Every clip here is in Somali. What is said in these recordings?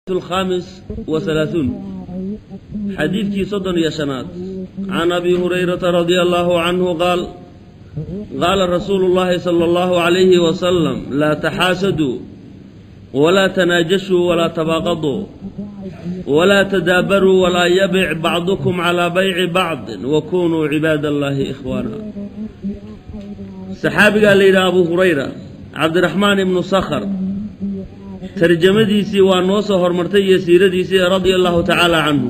الخامس وثلاثون xadiidkii 35aad. Can Abi Hurayrata radia Allahu canhu qaal: qaala rasuulu llahi sala allahu calayhi wasalam: laa taxaasaduu walaa tanaajashuu walaa tabaaqaduu walaa tadaabaruu walaa yabic bacdukum calaa bayci bacdin wakunuu cibaad allahi ikhwaana. Saxaabigaa la yidhaha Abu Hurayra Cabdiraxmaan ibnu Sakhr, tarjamadiisii waa noo soo hormartay iyo siiradiisii, radia allahu tacaala canhu.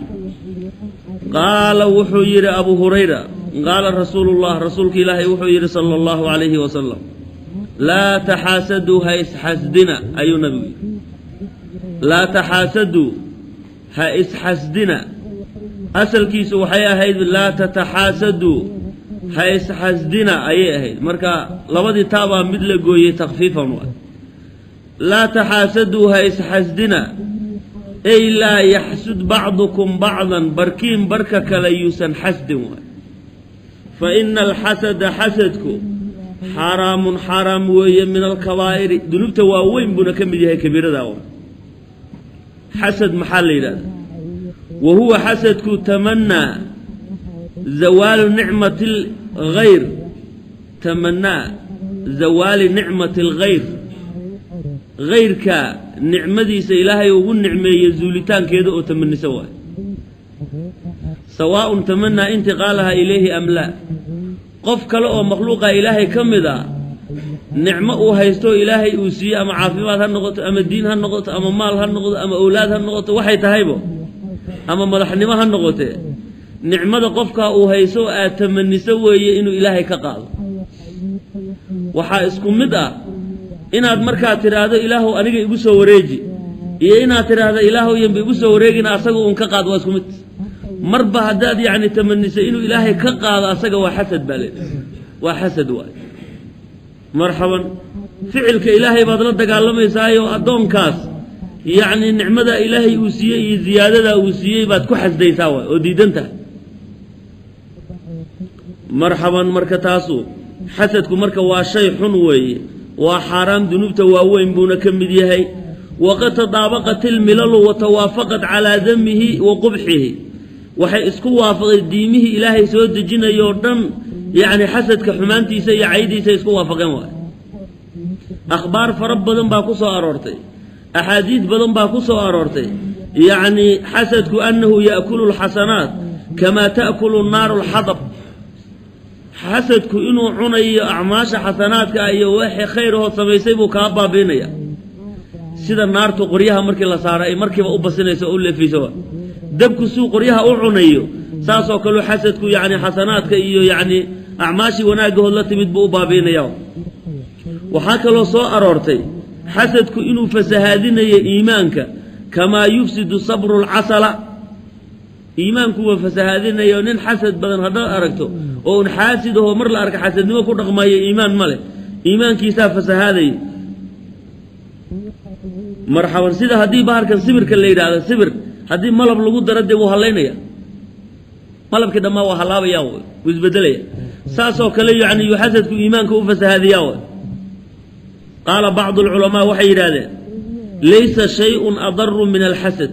Qaala, wuxuu yidhi Abu Hurayra: qaala rasuulullah, rasuulka Ilaahay wuxuu yidhi sala allahu calayhi wasalam: laa taxaasaduu, ha isxasdina ayuu nabigu yidhi. Laa taxaasaduu, ha isxasdina. Asalkiisu waxay ahayd laa tataxaasaduu, ha isxasdina ayay ahayd. Marka labadii taabaa mid la gooyey takfiifan waay. Laa taxaasaduu, ha isxasdina, ey laa yaxsud bacdukum bacdan, barkiin barka kale yuusan xasdin waay. Fa ina alxasada, xasadku, xaaraamun, xaaraam weeye, min alkabaa'iri, dunuubta waaweyn buuna ka mid yahay, kabiirada wa. Xasad maxaa la yidhahda? Wa huwa xasadku tamanaa zawaalu nicmati alghayr, tamanaa zawaali nicmati alghayr, hayrka nicmadiisa Ilaahay ugu nicmeeye zuulitaankeeda oo tamanisa waay. Sawaaun tamanaa intiqaalaha ilayhi am laa. Qof kale oo makhluuqa Ilaahay ka mid a nicmo uu haysto Ilaahay uu siiyey, ama caafimaad ha noqoto, ama diin ha noqoto, ama maal ha noqoto, ama owlaad ha noqoto, waxay tahaybo, ama madaxnimo ha noqotee, nicmada qofkaa uu haysto aad tamaniso weeye inuu Ilaahay ka qaado. Waxaa isku mid ah inaad markaa tidhaahdo "Ilaahow, aniga igu soo wareeji" iyo inaad tidhaahdo "Ilaahow, yanba igu soo wareegina, asaga uun ka qaad", waa isku mid. Marba haddaad yacni tamaniso inuu Ilaahay ka qaado asaga, waa xasad baa leedahay, waa xasad waay. Marxaban, ficilka Ilaahay baad la dagaalamaysaayoo addoonkaas yacni nicmada Ilaahay uu siiyey iyo ziyaadadaa uu siiyey baad ku xasdaysaa waay oo diidan tahay. Marxaban, marka taasu xasadku marka waa shay xun weeye, waa xaaraam, dunuubta waaweyn buuna ka mid yahay. Waqad tadaabaqat ilmilalu wa tawaafaqat calaa damihi wa qubxihi. Waxay isku waafaqay diimihii Ilaahay soo dejinayoo dhan, yacni xasadka xumaantiisa iyo caydiisa isku waafaqeen waay. Akhbaar fara badan baa ku soo aroortay, axaadiis badan baa ku soo aroortay, yacni xasadku annahu ya'kulu alxasanaat kamaa ta'kulu naaru alxadab, xasadku inuu cunayo acmaasha xasanaadka ah iyo waxay khayr ahood samaysay buu kaa baabiinaya, sida naartu qoryaha markii la saaro ay markiiba u basinayso oo u leefayso. Wa dabku suu qoryaha u cunayo, saasoo kaleu xasadku yacni xasanaadka iyo yacni acmaashii wanaagahood la timid buu u baabiinaya. Waxaa kaloo soo aroortay xasadku inuu fasahaadinayo iimaanka, kamaa yufsidu sabru alcasala. Iimaanku waa fasahaadinayo. Nin xasad badan haddaad aragto oo un xaasid ahoo mar la arka xasadnimo ku dhaqmayo, iimaan ma leh, iimaankiisaa fasahaadaya. Marxaban, sida haddii baharkan sibirka la yidhaahdo, sibir haddii malab lagu daro, dee wuu hallaynaya, malabkii dhammaa waa hallaabaya, wuu isbedelaya. Saasoo kale yacni yuu xasadku iimaanka u fasahaadiyaa w. Qaala bacdu alculamaa, waxay yidhaahdeen: laysa shay-un adaru min alxasad.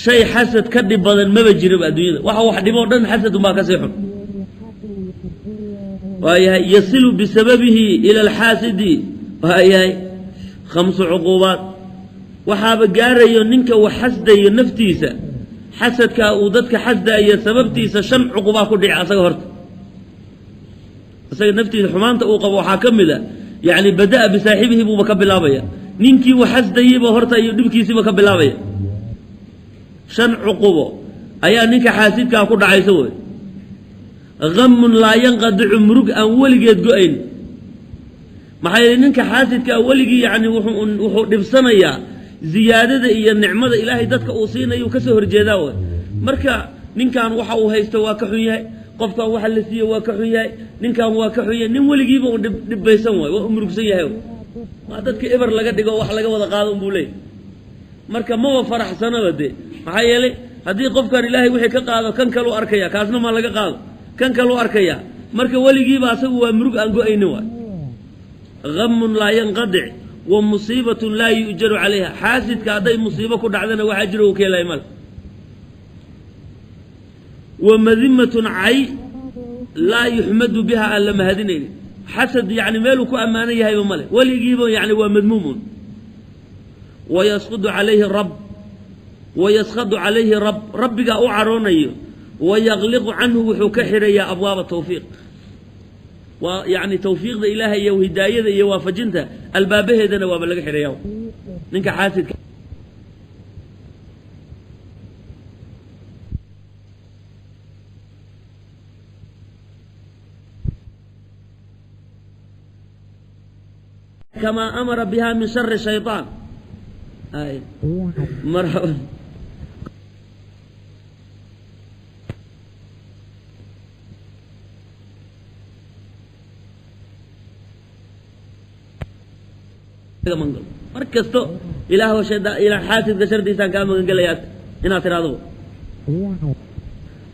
Shay xasad ka dhib badan maba jiraba adduunyada. Waxa wax dhiboo dhan xasad unbaa kasii xun. Waayahay, yasilu bisababihi ila alxaasidi, waayahay, khamsu cuquubaat. Waxaaba gaarayo ninka wax xasdayo naftiisa, xasadkaa uu dadka xasdaayo sababtiisa shan cuqubaa ku dhici asaga horta, isaga naftiisa xumaanta uu qabo. Waxaa ka mid a yacni bada'a bisaaxibihi, buuba ka bilaabaya, ninkii uu xasdayeyba horta iyo dhibkiisiiba ka bilaabaya. Shan cuqubo ayaa ninka xaasidkaa ku dhacaysa wey. Hamun laa yanqadicu, murug aan weligeed go-ayn. Maxaa yeele ninka xaasidkaa weligii yacni wuxuu dhibsanayaa ziyaadada iyo nicmada Ilaahay dadka uu siinayu kasoo horjeedaa wey. Marka ninkan waxa uu haysto waa ka xun yahay, qofkan waxa la siiye waa ka xun yahay, ninkan waa ka xun yahay. Nin weligiiba un dhibbaysan waay, waa u murugsan yahay. Waa dadka eber laga dhigo, wax laga wada qaado unbuu leeyahy. Marka maba faraxsanaba dee. Maxaa yeelay haddii qofkan Ilaahay wixii ka qaado, kan kaleu arkaya, kaasna maa laga qaado, kan kaleu arkaya. Marka weligiiba asagu waa murug aan go-aynin waay, hamun laa yanqadic. Wa musiibatun laa yu'jaru calayha, xaasidka hadday musiibo ku dhacdana wax ajro uu ka helay male. Wa madimatun cay laa yuxmadu biha, aan la mahadinaynin. Xasad yani meeluu ku ammaanan yahayba male, weligiiba yani waa madmuumun. Wayasqudu calayhi rab, wayaskhadu calayhi rab, rabbigaa u caroonayo. Wayaqliqu canhu, wuxuu ka xidhayaa abwaaba tawfiiq, waa yani tawfiiqda ilaahay iyo hidaayada iyo waafajinta albaabaheedana waaba laga xidhaya ninka xaasidka. Kamaa amara biha min shari shayطaan. Marxaba. Mar kasto ilaah xaasidka shardiisaan kaa magan gelayaa inaad tidhahdo.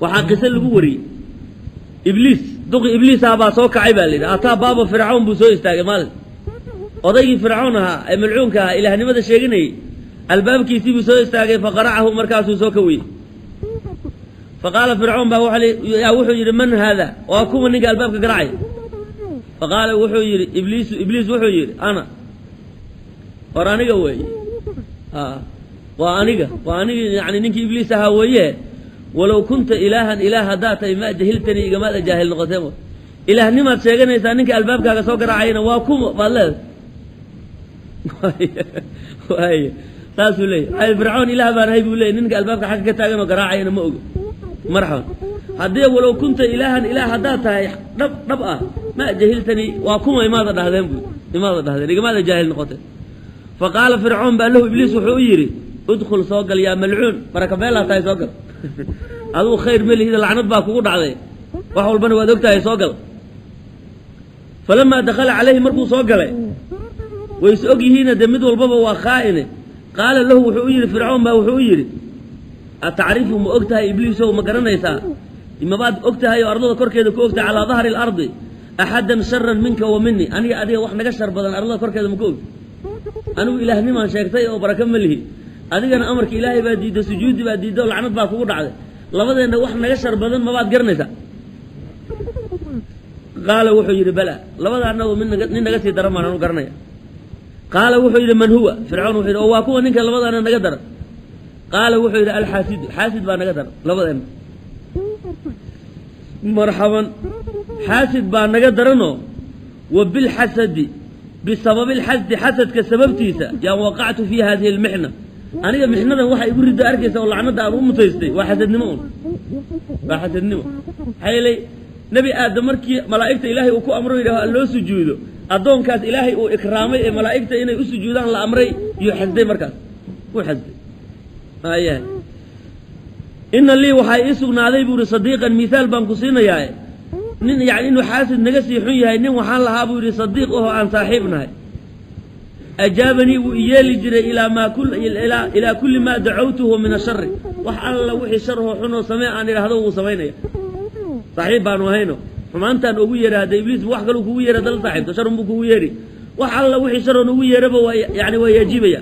Waxaa qiso lagu wariyey Ibliis, duqi Ibliisaa baa soo kacay baa la yidhi. Ataa baaba Fircawn buu soo istaagay maalin, odaygii Fircawn ahaa ee malcuunka ahaa, ilaahnimada sheeganayey, albaabkiisii buu soo istaagay. Faqaracahu, markaasuu soo kawiyey. Faqaala Fircawn baa wuxuu yidhi: "Man haada?" Waa kuwa ninka albaabka garaacay? Faqaala wuxuu yidhi Ibliisu, Ibliis wuxuu yidhi: "Ana," war aniga weeye, waa aniga, waa anigi, yani ninkii Ibliis ahaa weeye. "Walow kunta ilaahan," ilaah haddaad tahay, "maa jahiltanii," igamaada jaahil noqoteen. Ilaahnimaad sheeganaysaa, ninka albaabkaaga soo garaacayna waa kuma baad leedahay? Waay, saasuu leeyay Fircoon. "Ilaah baan ahay," buu leeyay. Ninka albaabka xagga ka taagan oo garaacayana ma ogo. Marxaban. Haddii "walow kunta ilaahan," ilaah haddaad tahay dhab dhab ah, "maa jahiltanii," waa kuma imaada dhahdeen bu, imaada dhahdeen, igamaada jaahil noqoteen. Faqaala Fircoon baa lahu, Ibliis wuxuu u yidhi: "Udkhul," soo gal, "yaa malcuun," baraka beelaa tahay, soo gal, aduu khayr ma lihida, lacnad baa kugu dhacday, wax walbana waad og tahay, soo gal. Falamaa dakhala calayhi, markuu soo galay, way is og yihiina dee, mid walbaba waa khaa'ine. Qaala lahu, wuxuu u yidhi, Fircoon baa wuxuu u yidhi: "Atacrifu," ma og tahay Ibliisow, ma garanaysaa, mabaad og tahay oo ardada korkeeda ku og tahay, "calaa dahri alardi axadan sharan minka wa mini?" Aniga adiga wax naga shar badan ardada korkeeda ma ku og? Anigu ilaahnimaan sheegtay oo baraka ma lihi, adigana amarka Ilaahay baa diidda, sujuudi baa diidda oo lacnad baa kugu dhacday. Labadeenna wax naga shar badan mabaad garanaysaa? Qaala wuxuu yidhi: "Bala," labada annagu mid naga nin naga sii daran baan anu garanaya. Qaala wuxuu yidhi: "Man huwa?" Fircawn wuxuu yidhi: "Oo waa kuwa ninka labadaana naga daran?" Qaala wuxuu yidhi: "Alxaasidu," xaasid baa naga daran labadeenna. Marxaban. Xaasid baa naga daranoo wa bilxasadi, bisababi alxasdi, xasadka sababtiisa yaan waqactu fi hadihi almixna. Aniga mixnadan waxa igu ridda arkaysa oo lacnada aan u mutaystay waa xasadnimo un, waa xasadnimo. Maxaa yeelay, Nebi Aadam markii malaa'igta Ilaahay uu ku amro, yidhaho loo sujuudo, addoonkaas Ilaahay uu ikraamay ee malaa'igta inay u sujuudaan la amray yuu xasday. Markaas wuu xasday. Aayahay. "Ina lii," waxaa ii sugnaaday buu yihi, "sadiiqan," mihaal baan ku siinayaa nin yani inuu xaasid naga sii xun yahay. "Nin waxaan lahaa," buu yidhi, "sadiiq ahoo aan saaxiib nahay. Ajaabanii," wuu iyeeli jiray, "ilaa kulli maa dacawtuhu min ashari," wax alla wixii sharhoo xunoo samee aan idhaahdo wuu samaynaya. Saaxiib baanu ahayno, xumaantaan ugu yeedha. Hadda Ibliis wax kaluu kugu yeedha dala saaxiibto, sharun buu kugu yeedhi. Wax alla wixii sharoon ugu yeedhaba waa yani waa yajiibaya.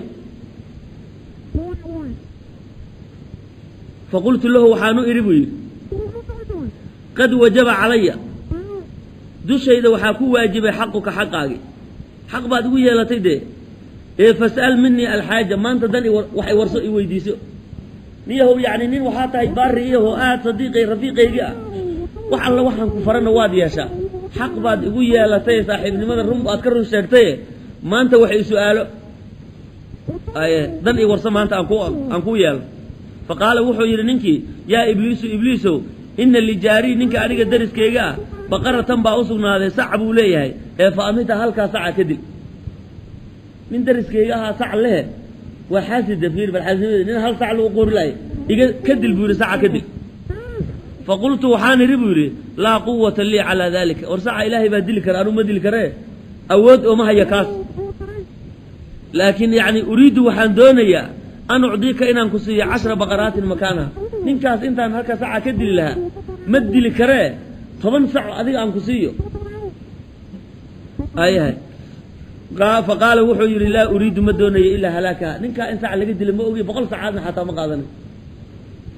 "Faqultu lahu," waxaanu idhi buu yidhi, "qad wajaba calaya," dushayda waxaa ku waajibay, "xaquka," xaqaagi, xaq baad igu yeelatay dee, ee "fas'al minii alxaaja," maanta dan wax i warso, i weydiiso. Niyahow, yacni nin waxaa tahay baari iyahoo aad sadiiqay rafiiqaygii ah, wax alla waxaan ku farana waad yeeshaa. Xaq baad igu yeelatay, saaxiibnimada run aad ka run sheegtaye, maanta wax i su-aalo aye, dan i warso maanta aan kuu yeelo. Fa qaala wuxuu yidhi ninkii: "Yaa Ibliisu, Ibliisow, inna lijaarii," ninka aniga dariskayga ah, "baqaratan baa u sugnaaday, sac buu leeyahay, ee fa amita," halkaa saca ka dil. Nin dariskayga ahaa sac lehe. Waa xaasida, fiir bal xaasidnimada, nin hal sac lagu qoori lahay. "Iga ka dil," buu yidhi, "saca ka dil." Faqultu, waxaan idhi buu yidhi, "laa quwata lii calaa dalika." War saca Ilaahay baa dili kara, anuu ma dili karee, awood ooma haya kaas. "Laakiin yacni uriidu," waxaan doonayaa, "an ucdiika," inaan ku siiyo, "cashra baqaraatin makaanaha." Ninkaas intaan halka saca ka dili lahaa, ma dili karee, 10 sac adiga aan ku siiyo. Ayahay. Faqaala wuxuu yidhi laa uriidu ma doonayo ilaa halaakaha, ninkaa in sac laga dila ma ogi, 100 sacaadna xataa ma qaadanayo.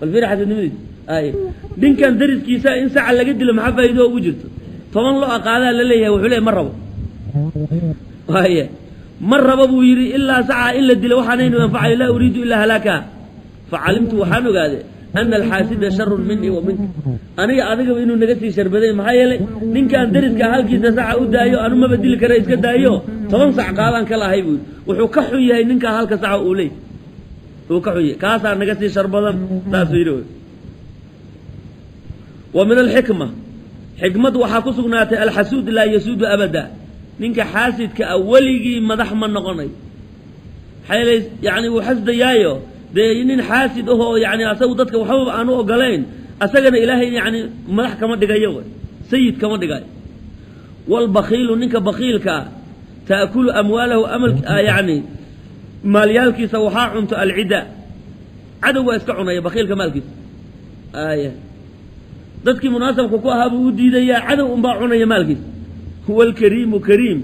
Bal fiiri xasadnimadiis. Ay ninkan dariskiisa in saca laga dilo maxaa faa'iido ugu jirto? 10 lo qaadaa la leeyahay, wuxuu leeyahay ma rabo. Waaya ma rabo buu yidhi ilaa saca in la dilo waxaanaynu anfacayo, laa uriidu ilaa halaakaha. Facalimtu waxaan ogaaday ana alxaasida sharun minii wa minka, aniga adigaba inuu naga sii sharbaday. Maxaa yeelay ninkaan dariska halkiisa saca u daayo anu maba dili kara, iska daayo, 10 sac qaadaan ka lahay buu yidhi. Wuxuu ka xun yahay ninkaa halka saca uu leey uu ka xun yahay, kaasaa naga sii shar badan, saasuu yidhi. Wa min alxikma, xikmad waxaa ku sugnaatay alxasuud laa yasuudu abada, ninka xaasidka ah weligii madax ma noqonayo. Maxaa yeelay yani wuu xasdayaayo, dee nin xaasid ahoo yani asagu dadka waxbaba aanu ogolayn, asagana ilaahay yani madax kama dhigayo, w sayid kama dhigayo. Waalbakiilu, ninka bakiilka ah, ta'kulu amwaalahu amal yani maalyaalkiisa waxaa cunto alcida, cadow waa iska cunaya bakiilka maalkiisa. Aya dadkii munaasabka ku ahaa buu u diidayaa, cadow unbaa cunaya maalkiisa. Waalkariimu kariim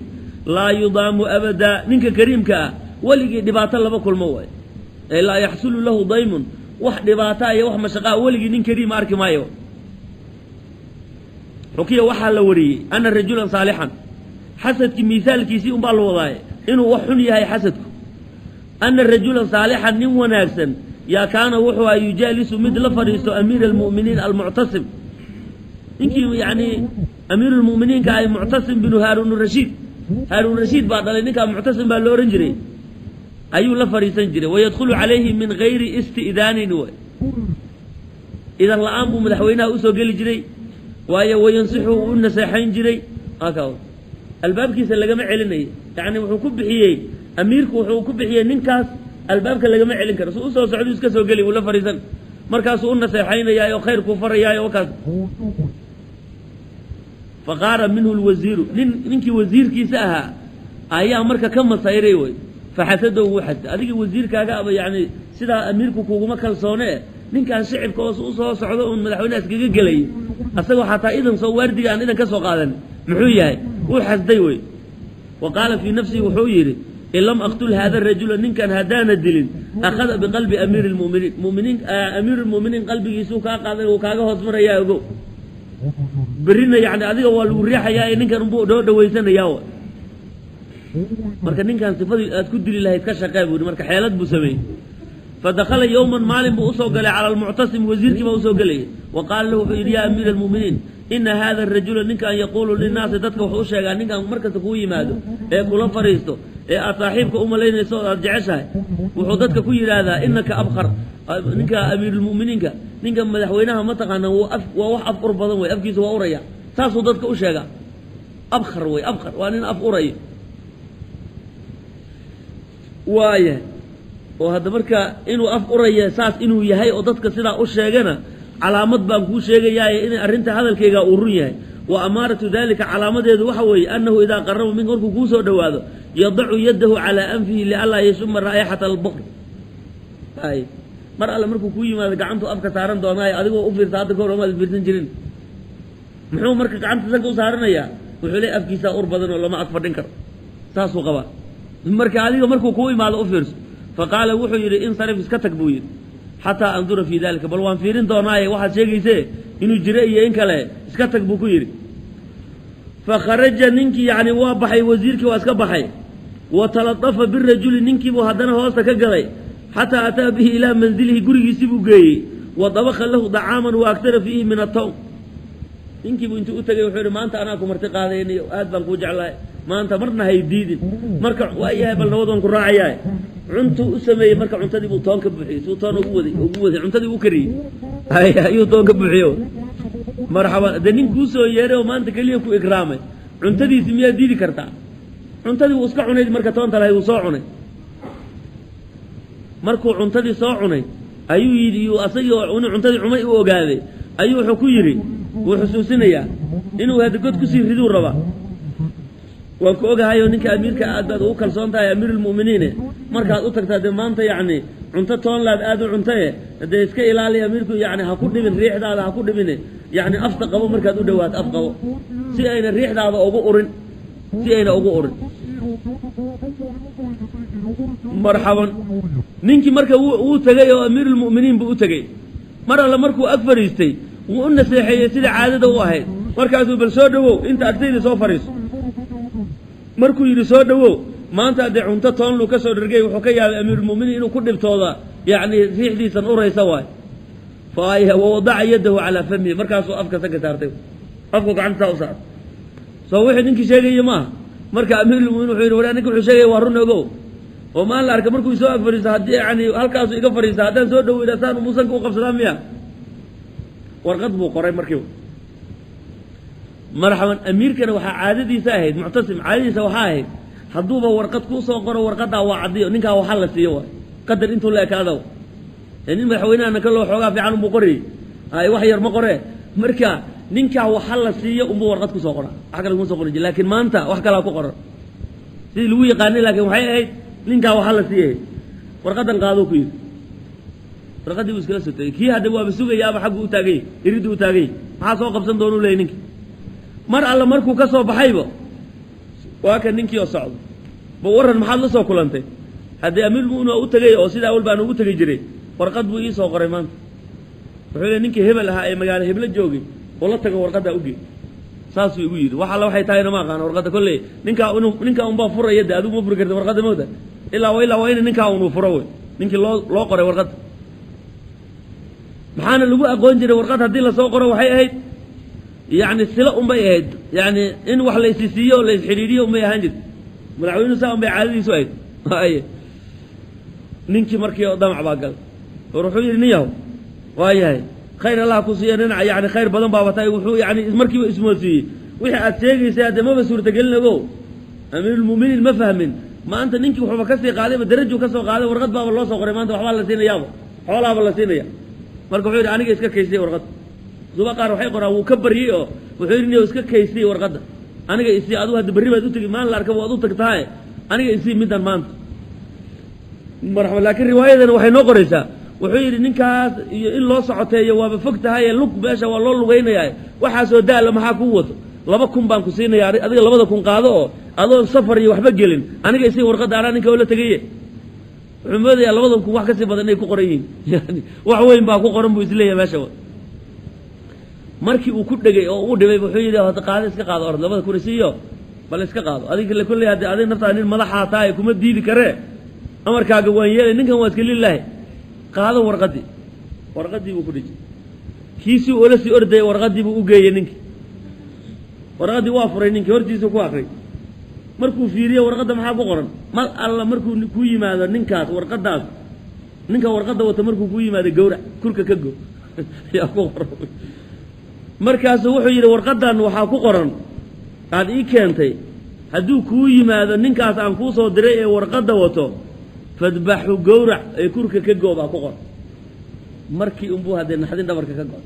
laa yudaamu abada, ninka kariimka ah weligii dhibaato laba kulmo waayo, ee laa yaxsulu lahu daymun, wax dhibaataa iyo wax mashaqaa weligii nin kariima arki maayo. Xukiya waxaa la wariyey ana rajulan saalixan, xasadkii miisaalkiisii unbaa la wadaaye inuu wax xun yahay xasadku. Ana rajulan saalixan, nin wanaagsan yaa kaana wuxuu aha yujaalisu mid la fadhiisto amiira almu'miniin almuctasim, ninkii yani amiirulmu'miniinka ahay Muctasim binu Haaruun Rashiid, Haaruun Rashiid baa dhalay ninkaa, Muctasim baa la ohan jiray, ayuu la fadhiisan jiray. Wayadkhulu calayhi min gayri isti'daanin, way idan la-aan buu madaxweynaha usoo geli jiray, waayo wayansixu u naseexayn jiray, albaabkiisa lagama celinayo. Yani wuxuu ku bixiyey amiirku, wuxuu ku bixiyey ninkaas albaabka lagama celin karo, su usoo socdu iska soo geli, wuu la fadhiisan, markaasuu u naseexaynayaay oo khayrkuu farayaayo wakaas. Faqaara minhu lwasiiru, nin ninkii wasiirkiisa ahaa ayaa marka ka masayray wey, faxasadow wuu xasday. Adigii wasiirkaaga aba yani sidaa amiirku kuguma kalsoone, ninkaan shicibka oo usoo socdo uun madaxweynaha iskaga gelay, asagoo xataa idan soo waardiga aan idan ka soo qaadan, muxuu yahay? Wuu xasday wey. Wa qaala fii nafsihi, wuxuu yidhi in lam aqtul haada rajula, ninkan haddaana dilin, akhada biqalbi amiiri lmuminiin, muminiin amiiru lmuminiin qalbigiisuu kaa qaaday, wuu kaaga hoos marayaa, ogow berrina yani adiga waa lagu riixayaa ee ninkan unbuu dhoo dhawaysanayaa. Marka ninkan sifadii aad ku dili lahayd ka shaqee buu yidhi. Marka xeelad buu sameeyey. Fadakhala yowman, maalin buu usoo galay cala almuctasim, wasiirkii baa usoo gelayay. Wa qaala lahu, wuxuu yidhi yaa amiira almu'miniin, ina hada arajula, ninkan yaquulu linnaasi, dadka wuxuu u sheegaa, ninkan markasta kuu yimaado ee kula fadhiisto ee aad saaxiibka u malaynayso oo aad jeceshahay, wuxuu dadka ku yidhaahdaa inaka abkhar. Ninka amiirulmu'miniinka, ninka madaxweynaha mataqaana, waa wax af ur badan wey, afkiisa waa uraya, saasuu dadka u sheegaa. Abkhar wey, abkhar waa nin af uraya waaya. Oo hadda marka inuu af uraya saas inuu yahay oo dadka sidaa u sheegana, calaamad baan kuu sheegayaaye inay arrinta hadalkayga uu run yahay. Wa amaaratu dalika, calaamadeedu waxa weeye annahu idaa qaraba minka, markuu kuu soo dhowaado, yadacu yadahu calaa anfihi lianlaa yashuma raa'ixata albukr. Ay mar alle markuu kuu yimaado gacantuu afka saaran doonaayo, adigoo u fiirsa hadda kahor omaad fiirsan jirin, muxuu marka gacanta sanka u saaranayaa? Wuxuu leey afkiisaa ur badan oo lama ag fadhin karo, saasuu qabaa. Marka adiga markuu kuu imaado u fiirso. Faqaala wuxuu yidhi insarif, iska tag buu yidhi, xataa andura fii dalika, bal waan fiirin doonaaye waxaad sheegayse inuu jiro iyo in kale, iska tag buu ku yidhi. Fakharaja ninkii, yani waa baxay wasiirkii, waa iska baxay. Wa taladafa birajuli, ninkiibuu haddana hoosta ka galay, xataa ataa bihi ilaa manzilihi, gurigiisii buu geeyey. Wa dabaka lahu dacaaman wa aktara fiihi min atawm. Ninkiibuu intuu u tegay wuxuu yidhi maanta anaa ku marti qaadaynayo, aad baan kuu jeclahay, maanta marna hay diidin. Marka waa yahay, bal nabad waan ku raacayaa. Cuntuu u sameeyey, marka cuntadii buu toon ka buuxiyey, suu toon ugu waday ugu waday, cuntadii u kariyey ayuu toon ka buuxiyo. Marxaban, dee nin kuu soo yeeray oo maanta keliya ku ikraamay, cuntadiisi miyaad diidi kartaa? Cuntadii wuu iska cunay, marka toonta lahayd wuu soo cunay. Markuu cuntadii soo cunay ayuu yidhi, yuu asagii oo inuu cuntadii cumay u ogaaday ayuu wuxuu ku yidhi, wuu xusuusinayaa inuu hadda god kusii riduu rabaa. Waan ku ogahayo ninka amiirka aad baad ugu kalsoon tahay, amiirulmu'miniine, markaad u tagtaa dee maanta yacni cunto toonlaad aad u cuntaye, dee iska ilaali amiirku, yacni ha ku dhibin riixdaada, ha ku dhibine, yacni afta qabo, markaad u dhawaato af qabo si ayna riixdaada ugu urin, si ayna ugu urin. Marxaban, ninkii marka wuu tegey oo amiiruulmu'miniin buu u tegey. Mar alle markuu ag fadhiistay wuu u naseexeeyey sida caadada u ahayd. Markaasuu bal soo dhowow, inta agtayda soo fadhiiso. Markuu yidhi soo dhowow, maanta haddee cunto toonluu ka soo dhergey, wuxuu ka yaabay amiiruulmu'miniin inuu ku dhibtooda, yacni riixdiisan uraysa waay. Fa wawadaca yadahu calaa famihi, markaasuu afka sanka saartay, afku gacanta saa u saartay. Soo wixii ninkii sheegaya maaha. Marka amiirulmuminiin wuxuu yidhi, war ninka wuxuu sheegaya waa run ogow, oo maalin la arka markuu soo ag fadhiisto, haddii yani halkaasu iga fadhiista, haddaan soo dhoweyda saan umusanka u qabsadaa miya? Warqad buu qoray markiiba. Marxaban, amiirkana waxaa caadadiisa ahayd, Muctasim caadadiisa waxaa ahayd, hadduuba warqad kuu soo qoro, warqadaa waa caddiyo, ninkaa waxaa la siiyo waay qadar intuu la ekaado. Nin madaxweynahana kaloo xoogaa fiican unbuu qorayey, ay wax yar ma qoree. Marka ninkaa waxa la siiyo unbuu warqad kusoo qoraa, wax kale kuma soo qoran jir. Laakiin maanta wax kalaa ku qoran sidii lagu yaqaanay, laakiin waxay ahayd ninkaa waxa la siiyay. Warqadan qaadoo ku yidhi, warqaddii buu iskala soo tegey. Kii hadda waaba sugayaaba, xaggu u taagany, iriddu u taagany, maxaa soo qabsan doonuu leeyay ninkii. Mar alle markuu ka soo baxayba waa kan ninkii oo socdo ba, warran maxaad la soo kulantay? Haddii amiirmu'miniin waa u tegey oo sidaa awal baan ugu tegi jiray, warqad buu ii soo qoray maanta. Wuxuu leey ninkii hebel ahaa ee magaalo heblo joogay oo la tago warqaddaa ugeey, saasuu igu yidhi. Wax alla waxay tahayna ma aqaano warqadda, kolley ninkaa inuu ninkaa unbaa furaya, de adigu ma furi karta warqadda mawda, ilaa wa ilaa waa ina ninkaa unuu furo wey, ninkii loo qoray warqadda. Maxaana lagu aqoon jiray? Warqad haddii lasoo qoro waxay ahayd yacni silo unbay ahayd, yacni in wax la isisiiyo o la isxidhiidhiyo unbay ahaan jirta. Madaxweynuhu saa unbay caadadiisu ahayd. Ay ninkii markii damac baa galay, war wuxuu yidhi, nin yahow, waa yahay, khayr Allah ku siiya, nin yani khayr badan baa watay. Wuxuu yani markiiba ismoodsiiyey wixii aad sheegaysay hadde maba suurtagelin ogow. Amiirulmu'miniin ma fahmin maanta ninkii wuxuuba kasii qaadayba, darajuu ka soo qaaday, warqad baaba loo soo qoray maanta, waxbaa la siinayaaba, xoolaaba la siinaya. Marka wuxuu yidhi, aniga iska kaysiyey warqadda. Suba qaar waxay qoraan wuu ka baryey oo wuxuu yidhi, niyow iska kaysiyey warqadda, aniga isii, adigu hadda berri baad u tegi, maalin la arkaba waad u tagtahaye, aniga isii middan maanta. Marxaba, laakiin riwaayadana waxay noo qoraysaa wuxuu yidhi, ninkaas iyo in loo socoteeyo waaba fog tahaye, lug meesha waa loo lugaynayaa, waxaasoo daala maxaa kuu wato? 2000 baan ku siinaya, adiga 2000 qaado oo adoon safar iyo waxba gelin aniga isii warqadda, anaa ninka oo la tegaye. Wuxuu moodayaa 2000 wax kasii badan inay ku qoran yihiin, yani wax weyn baa ku qoran buu isleeyahay meesha. Markii uu ku dhegay oo uu dhibay wuxuu yidhi, hada qaado, iska qaado, orod 2000 isiiyo, bal iska qaado adiga le, kolley haddii adiga naftaa nin madaxaa tahay kuma diidi karee, amarkaaga waan yeelay, ninkan waa iska lilaahi, qaado warqaddii. Warqaddii buu ku dhijay, kiisii ula sii ordayay, warqaddii buu u geeyey ninkii. Warqaddii waa furay, ninkii hortiisuu ku akray. Markuu fiiriye warqadda maxaa ku qoran, mar alla markuu ku yimaado ninkaas warqaddaas, ninka warqadda wata markuu ku yimaado, gawrac, kurka ka go, yaa ku qoran. Markaasuu wuxuu yidhi, warqaddan waxaa ku qoran aad ii keentay, hadduu kuu yimaado ninkaas aan kuu soo diray ee warqadda wato, fadbaxu, gawrac ee kurka ka go baa ku qoran. Markii unbuu haddee naxdin dhabarka ka go.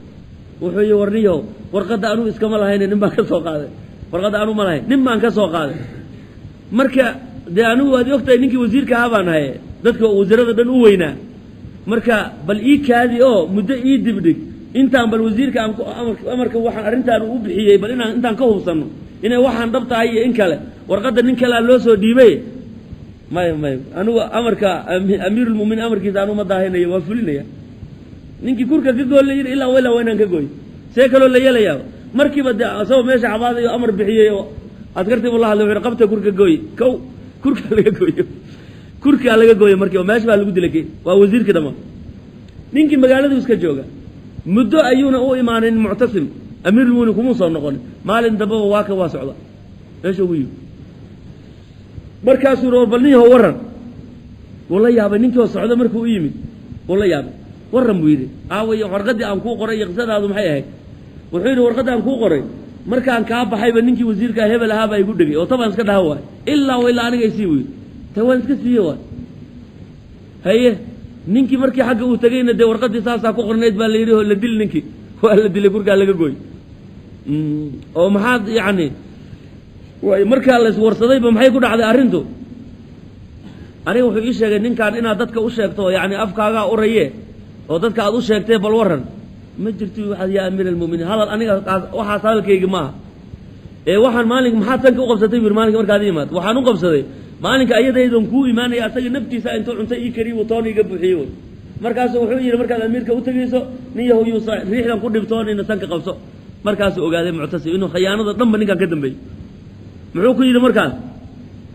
Wuxuu yihi, warniyahow, warqadda anuu iskama lahayne, nin baan ka soo qaaday, warqadda anuu ma lahayn, nin baan ka soo qaaday. Marka dee anigu waad ogtahay ninkii wasiirka ahaa baan ahay, dadka wasiirada dhan u weynaa. Marka bal ii kaadi oo muddo ii dibdhig, intaan bal wasiirka aan amarka waxaan arrintaan u bixiyey, bal inaan intaan ka hubsanno inay waxaan dhab tahay iyo in kale, warqadda nin kalea loo soo dhiibay. Maya maya, anigu amarka amiirulmuminiin amarkiisa anuu ma daahinayo, waa fulinaya. Ninkii kurka ka gool la yidhi, ilaa ilaa waa inaan ka gooy, see kaloo la yeelayaa? Markiiba dee asagoo meesha cabaadayo amar bixiyey oo askartiibu la hadlay, wuxu qabta kurka gooy, kow kurkaa laga gooyo, kurkaa laga gooyo. Markiiba meesha baa lagu dilay, waa wasiirkii dhammaan. Ninkii magaaladu iska jooga muddo ayuuna u imaanin Muctasim, amiirulmuminiin kumuu soo noqonin. Maalin dambeba waa ka waa socda meesha ugu yimi. Markaasuu yidhi, war bal nin yahow warran. Wuu la yaabay ninkii oo socda markuu u yimid, wuu la yaabay. Warran buu yidhi, aaway warqaddii aan kuu qoray iyo qisadaadu maxay ahayd? Wuxuu yidhi, warqaddii aan kuu qoray markaan kaa baxayba ninkii wasiirkaa hebel ahaa baa igu dhegay oo tabaan iska dhaha waay, ilaa wa ilaa aniga isii buu yidhi, ta waan iska siiye waay. Haye, ninkii markii xagga uu tegeyna dee warqaddii saasaa ku qornayd baa la yidhi, oo la dil, ninkii waa la dilay, kurkaa laga gooy. Oo maxaad yacni markaa la iswarsadayba maxay ku dhacday arrintu? Aniga wuxuu ii sheegay ninkan inaad dadka u sheegto, yacni afkaagaa uraye oo dadka aad u sheegtay, bal warran. Ma jirto waxaad yaa amiir almuminiin, hadal aniga waxaas hadalkaygi maaha. Ee waxaan maalinka maxaad sanka u qabsatay buu yidhi maalinka markaad imaad? Waxaan u qabsaday maalinka ayadaydan kuu imaanaya asaga naftiisa intuu cunto ii kariy buu toon iga buuxiyey wey. Markaasuu wuxuu yidhi markaad amiirka u tegayso nin yahow yuusa riixdan ku dhibtoonina sanka qabso. Markaasuu ogaaday Muctasim inuu khayaanada dhanba ninkan ka dambeeyey. Muxuu ku yidhi markaas?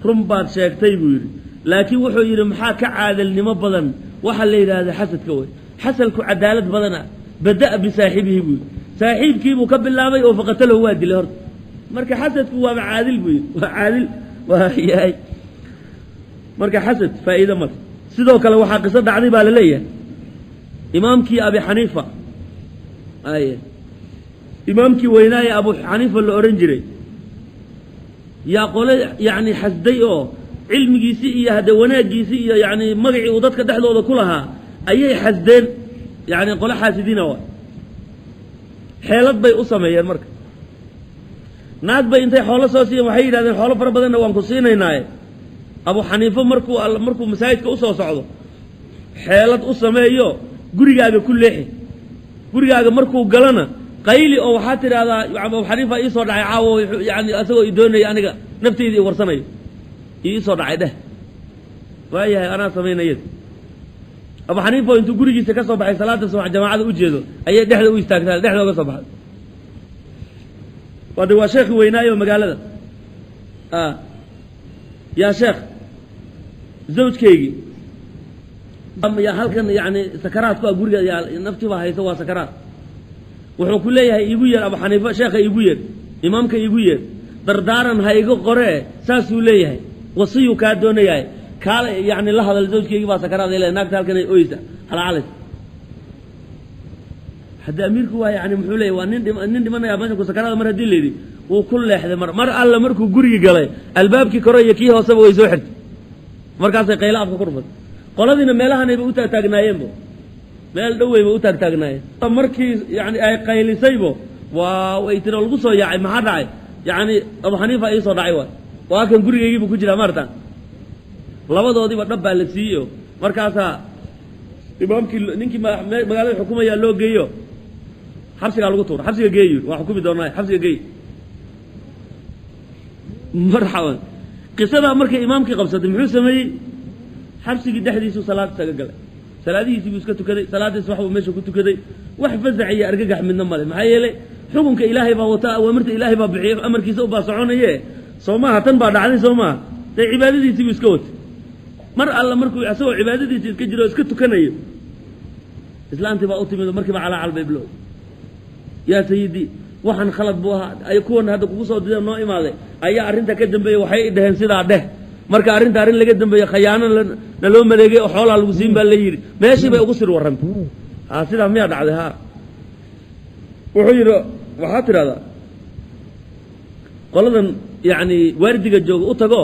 Run baad sheegtay buu yidhi, laakiin wuxuu yidhi maxaa ka caadilnimo badan waxa la yidhaahda xasadka wey. Xasalku cadaalad badana, bada'a bisaaxibihi buu yidhi, saaxiibkiibuu ka bilaabay oo faqatalahu waa dilay horta. Marka xasadku waaba caadil buu yidhi, waa caadil waa yahay. Marka xasad faa'iido male. Sidoo kale waxaa qiso dhacday baa la leeyahay imaamkii Abi Xaniifa, ay imaamkii weynaaye Abu Xaniifa la odhan jiray, yaa qole yacni xasday oo cilmigiisii iyo hadde wanaaggiisii iyo yacni magacii uu dadka dhexdooda ku lahaa ayay xasdeen, yacni qole xaasidiina waa xeelad bay u sameeyeen. Marka naag bay intay xoolo soo siiyeen waxay yidhahdeen xoolo fara badanna waan ku siinaynaaye, Abu Xaniifo markuu masaajidka usoo socdo xeelad u sameeyo, gurigaaga ku leexi, gurigaaga markuu galana qayli oo waxaa tidhaahdaa Abu Xaniifa iisoo dhacay caawo, yani asagoo i doonaya aniga nafteyda i warsanayo iisoo dhacay dheh. Waayahay, anaa samaynayad. Abu Xaniifa oo intuu gurigiisa ka soo baxay salaada subax jamaacada u jeedo ayay dhexda u istaagtaa, dhexda oga soo baxday. Waa de waa sheekhi weynaayo magaalada. Yaa sheekh, zawjkaygii yaa halkan yani sakaraad ku ah guriga, yaa naftii baa haysa, waa sakaraad. Wuxuu ku leeyahay iigu yeer Abu Xaniifa, sheekha iigu yeer, imaamka iigu yeer, dardaaran ha iga qoree, saasuu leeyahay, wasiyuu kaa doonayahay, kaala yani la hadal, zawjkaygii baa sakaraad ay leedahay naagta halkan ay oysa halacalays. Hadda amiirku waa yani muxuu leeyahy waa nin dhimanaya meesha ku sakaraada. Mar haddii layidhi wuu ku leexday, mar alla markuu gurigi galay albaabkii kore iyo kii hooseba way soo xirtay, markaasay qaylo afka ku dhufatay. Qoladiina meelahanayba u taagtaagnaayeenbo, meel dhoweyba u taagtaagnaayeen. Markii yani ay qaylisaybo waa way tiri oo lagu soo yaacay, maxaa dhacay? Yani Abu Xaniifa iisoo dhacay, waay waa kan gurigaygiibu ku jiraa maarta. Labadoodiiba dhab baa la siiyeyo, markaasaa imaamkii ninkii magaalada xukumayaa loo geeyo, xabsigaa lagu tuura, xabsiga geey yidhi, waa xukumi doonaa, xabsiga geey. Marxaban. Qisadaa markay imaamkii qabsatay muxuu sameeyey? Xabsigii dhexdiisuu salaad isaga galay, salaadihiisii buu iska tukaday, salaaddii subax buu meesha ku tukaday, wax fasax iyo argagax midna male. Maxaa yeelay xukunka Ilaahay baa wata, awaamirta Ilaahay baa bixiyey, amarkiisa ubaa soconaye, soo maaha? Tan baa dhacday, soo maaha? Dee cibaadadiisii buu iska watay. Mar alla markuu isagoo cibaadadiisii iska jiro o iska tukanayo islaantii baa u timid oo markiiba calaacal bay bilowday. Yaa sayidi, waxaan khalad buu ahaa, ay kuwan hadda kugu soo dideen noo imaaday ayaa arrinta ka dambeeyey, waxay i dhaheen sidaa dheh. Marka arrinta arrin laga dambeeye khayaano naloo maleegay oo xoolaa lagu siin baa la yidhi. Meeshii bay ugu sir warrantay. Ha, sidaa miyaa dhacday? Ha. Wuxuu yidhi waxaad tidhahdaa qoladan yacni waardiga jooga u tago,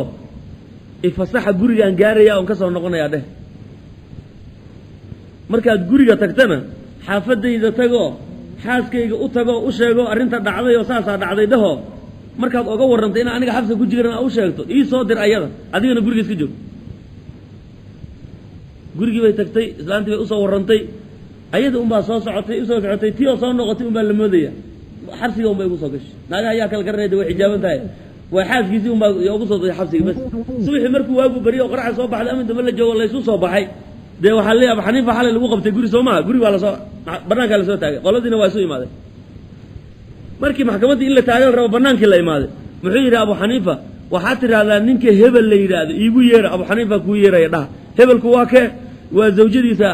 ifasaxa, gurigaan gaaraya oon ka soo noqonayaa dheh. Markaad guriga tagtana xaafadayda tago, xaaskayga u tago, u sheego arrinta dhacday oo saasaa dhacday dhaho. Markaad oga warrantay inaa aniga xabsa ku jiran u sheegto, ii soo dir ayada, adigana guriga iska joog. Gurigii bay tagtay, islaantii bay usoo warrantay, ayada unbaa soo socotay, usoo socotay, tii oo soo noqotay unbaa la moodaya, xabsiga unbay ugu soo gashay. Naagaha ayaa kala garanaya de, way xijaaban tahay, waa xaaskiisii unbaa ugu soo day xabsiga bas. Subaxii markuu waagu baryo oo qoraxda soo baxday ama dambe la joogo laysu soo baxay, dee waxaa leeyahay Abu Xaniifa xalay lagu qabtay guri, soo maha? Guri waa lasoo banaankaa lasoo taagay, qoladiina waa isu imaadeen. Markii maxkamaddii in la taagan rabo banaankii la imaaday, muxuu yidhi Abu Xaniifa? Waxaad tidhahdaa ninka hebel la yidhaahdo iigu yeera, Abu Xaniifa kuu yeeraya dhaha. Hebelku waa kee? Waa zawjadiisa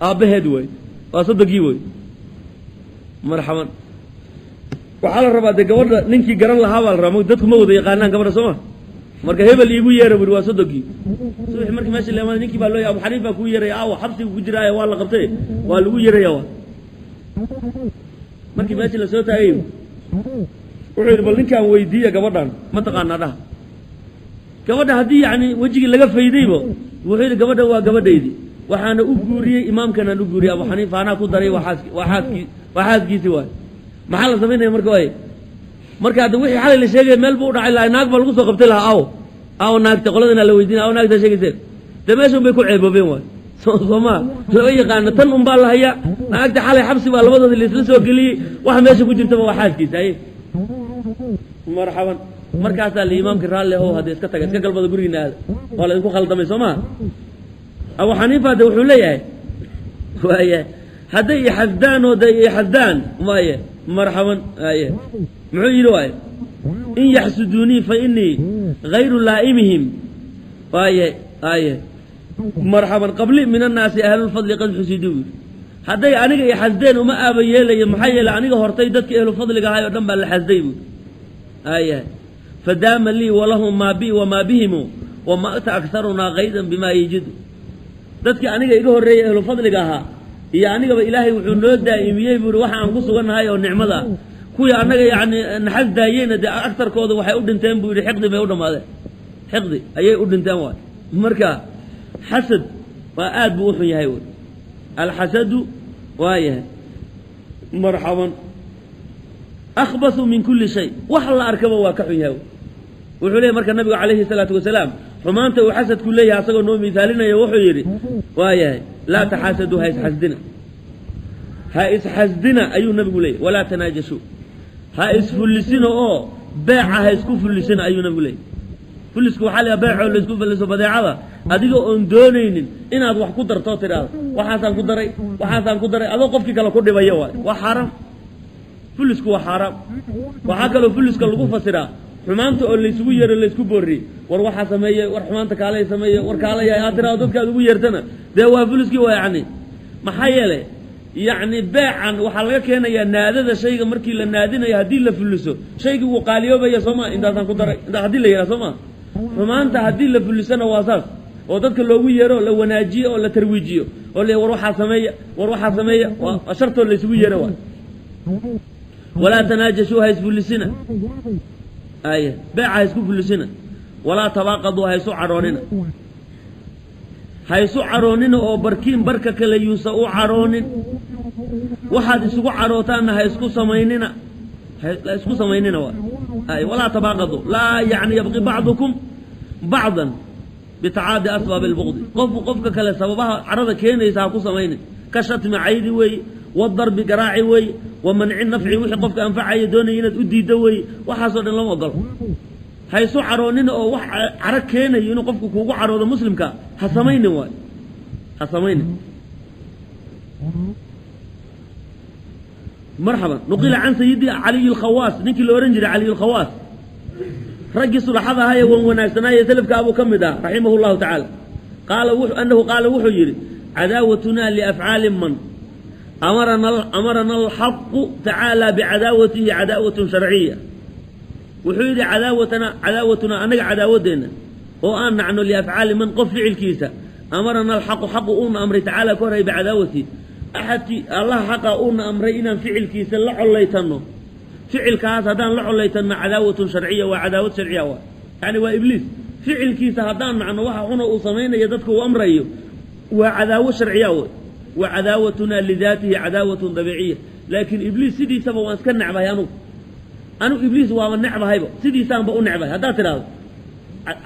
aabbaheed wey, waa soddonkii wey. Marxaban. Waxaa la rabaa dee gabadha ninkii garan lahaa baa la rabaa, dadku ma wada yaqaanaan gabadha, soo ma? Marka hebel iigu yeera buri, waa soddonkii. Subaxii markii meesha la imaaday ninkii baa loo Abu Xaniifa kuu yeeraya, aawa xabsigu ku jiraayo, waa la qabtay, waa lagu yeeraya. Waa markii meeshii lasoo taagay wuxuu yidhi bal ninkaan weydiiya gabadhan ma taqaanaa dhaha. Gabadha haddii yacni wejigii laga faydaybo, wuxuu yidhi gabadha waa gabadhaydii, waxaana u guuriyey imaamkanaan u guuriyey Abu Xaniifa, anaa ku daray, waa xaaski, waa xaaskii, waa xaaskiisii waay. Maxaa la samaynaya marka? Waay marka hadda wixii xalay la sheegaya meel buu u dhacay lahaa, naag baa lagu soo qabtay lahaa. Aw aw naagta qoladana la weydiina, aw naagta sheegayseen dee meeshan bay ku ceeboobeen waay, soo maa lama yaqaano, tan un baa la hayaa, naagta xalay xabsi baa labadoodi laisla soo geliyey, waxa meesha ku jirtaba waa xaaskiisa. Haye. Marxaban, markaasaa la imaamkii raalli ahow, haddee iska taga, iska galbada gurigiina aada, waa la idinku khaldamay soo maha. Abu Xaniifa de wuxuu leeyahay waaya hadday ixasdaan oo de ixasdaan waaye. Marxaban, aye muxuu yidhi waaye? In yaxsuduunii fa inii gayru laa'imihim waaye. Aye marxaban, qabli min annaasi ahlulfadli qad xusiduu yidhi. Hadday aniga ixasdeen uma aaba yeelayo, maxaa yeeley aniga hortay dadka ehlufadliga ahay oo dhan baa la xasday buui. Aya fadaama lii walahum maa bi wamaa bihimu wamata akarunaa kaydan bimaa yajidu. Dadkii aniga iga horreeyay ehlufadliga ahaa iyo anigaba Ilaahay wuxuu noo daa'imiyey buuri waxa aan ku sugannahay oo nicmada ah. Kuwii annaga yacni naxas daayeyna dee agtarkooda waxay u dhinteen buu yidhi xiqdi bay u dhammaadeen, xiqdi ayay u dhinteen waay. Marka xasad waa aad buu u xun yahay wy alxasadu waa yahay. Marxaban, akhbasu min kulli shay, wax la arkaba waa ka xun yahay. Wuxuu leeyay marka nabigu calayhi salaatu wasalaam xumaanta uu xasadku leeyahay asagoo noo miisaalinaya wuxuu yidhi waa yahay laa taxaasaduu, ha isxasdina, ha isxasdina ayuu nabigu leeyay. Walaa tanaajashuu, ha isfullisina oo beeca ha isku fullisina ayuu nabigu leeyay. Fullisku waxaa la beecoo laisku fulliso badeecada adiga oon doonaynin inaad wax ku dartoo tidhaahdo waxaasaan ku daray, waxaasaan ku daray, adoo qofkii kale ku dhibaya waay, waa xaaraam. Fullisku waa xaaraam. Waxaa kaloo fulliska lagu fasiraa xumaanta oo laysugu yeero, laysku booriyey, war waxaa sameeye, war xumaanta kaalay sameeye, war kaalaya aad tiraado dadkaad ugu yeertana dee waa fulliskii waa. Yacni maxaa yeelay yacni beecan waxaa laga keenayaa naadada shayga markii la naadinayo haddii la fulliso shaygii wuu qaaliyoobaya soo maa, intaasaan ku daray intaa haddii la yidhaha soo maa. Xumaanta haddii la fullisana waa saas oo dadka loogu yeero, la wanaajiyo oo la tarwiijiyo oo la war waxaa sameeya, war waxaa sameeya, waa shartoo laysugu yeero waay. Walaa tanaajashuu, ha isfullisina, ay beeca ha isku fullisina. Walaa tabaaqaduu, ha isu cadhoonina, ha isu cadhoonina oo barkiin barka kale yuusa u cadhoonin. Waxaad isugu cadhootaanna ha isku samaynina, ha isku samaynina waay. Ay walaa tabaaqaduu laa yacni yabqi bacdukum bacdan bitacaadi asbaabi albuqdi, qofku qofka kale sababaha cadhada keenaysa ha ku samaynin. Ka shatmi caydi weeye, wadarbi garaaci weeye, wa manci nafci wixii qofka anfacaya doonaya inaad u diiddo weeye. Waxaasoo dhan lama ogolo. Ha isu cadhoonina oo wax cadho keenayo inuu qofku kuugu cadhoodo muslimka ha samaynin waay, ha samaynin. Marxaban, nuqila can sayidi Caliy lkhawaas, ninkii la ohan jiray Caliy lkhawaas, raggii sulaxada ahaa ee wan wanaagsanaaye selafka abuu ka mid ah raximahu llahu tacaala, qaala anahu qaala wuxuu yidhi cadaawatunaa liafcaali man amarana alxaqu tacaala bicadaawatihi cadaawatun sharciya. Wuxuu yidhi cadaawatana cadaawatunaa annaga cadaawadeenna oo aan nacno liafcaali man qof ficilkiisa amarana alxaqu xaqu uuna amray tacaala ka horhay bicadaawatihi, axadkii allaha xaqa uuna amray inaan ficilkiisa la collaytanno, ficilkaas haddaan la collaytanno cadaawatun sharciya, waa cadaawad sharciya waa yani waa Ibliis ficilkiisa haddaan nacno waxa xuna uu samaynayo dadka uu amrayo waa cadaawo sharciya wey. Wa cadaawatunaa lidaatihi cadaawatun dabiiciya, laakiin Ibliis sidiisaba waan iska necbahay anugu, anugu Ibliis waaba necbahayba, sidiisaanba u necbahay haddaad tidhaahdo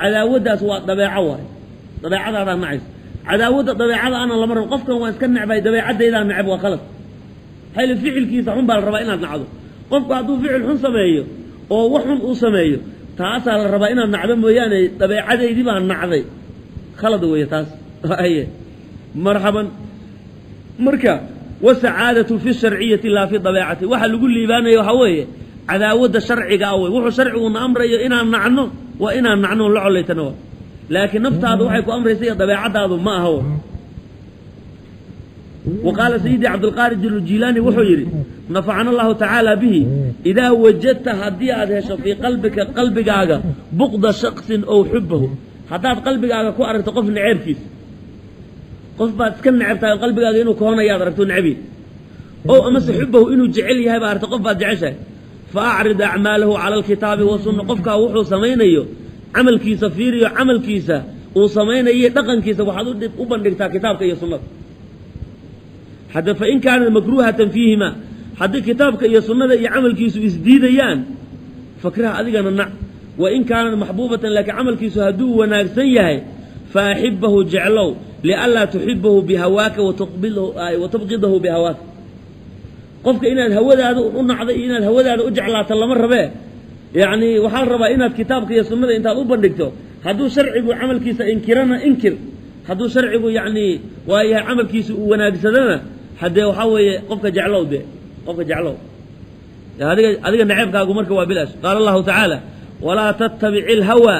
cadaawaddaas waa dabeeco waay, dabeecadaadaa nacaysa. Cadaawadda dabeecada ana lama rabo. Qofkan waan iska necbahay, dabeecadaydaa neceb waa khalad. Maxaa ficilkiisa xun baa la rabaa inaad nacdo. Qofku hadduu ficil xun sameeyo oo wax xun uu sameeyo taasaa la rabaa inaad nacdo mooyaane dabeecadaydii baa nacday khalad weeye taas. Aye marxaban, marka wasacaadatu fi sharciyati laa fi dabeecati, waxa lagu liibaanaya waxaa weeye cadaawadda sharciga ah wey. Wuxuu sharciguna amrayo inaan nacno waa inaan nacno la collaytano wa, laakiin naftaadu waxay ku amraysa iyo dabeecadaadu ma aha. Wa qaala sayidi Cabdilqaadir Jilaani wuxuu yidhi nafacana allahu tacaala bihi, idaa wajadta haddii aad hesho fii qalbika qalbigaaga buqda shaksin ow xubahu, haddaad qalbigaaga ku aragto qof neceebkiisa, qof baad iska neceb tahay qalbigaaga inuu kahoonayaad aragto necbi, ow amase xubahu inuu jecel yahay baa aragto, qof baad jeceshahay, fa acrid acmaalahu cala alkitaabi wasunna, qofkaa wuxuu samaynayo camalkiisa fiiriyo, camalkiisa uu samaynayo dhaqankiisa waxaad u bandhigtaa kitaabka iyo sunnada. Hadda fain kaanat makruuhatan fiihima, haddii kitaabka iyo sunnada iyo camalkiisu isdiidayaan fakraha adigana nac. Wain kaanat maxbuubatan, laakiin camalkiisu hadduu wanaagsan yahay fa axibahu jeclow, lianlaa tuxibahu bihawaaka wa tubqidahu bihawaaka. Qofka inaad hawadaada u nacda iyo inaad hawadaada u jeclaato lama rabee, Yacni waxaa la rabaa inaad kitaabka iyo sunnada intaad u bandhigto, hadduu sharcigu camalkiisa inkirana inkir, hadduu sharcigu yacni waayahay camalkiisa uu wanaagsadana haddee waxaa weeye qofka jeclow, de qofka jeclow adiga naceebkaagu marka waa bilaash. Qaala allahu tacaala walaa tattabici alhawaa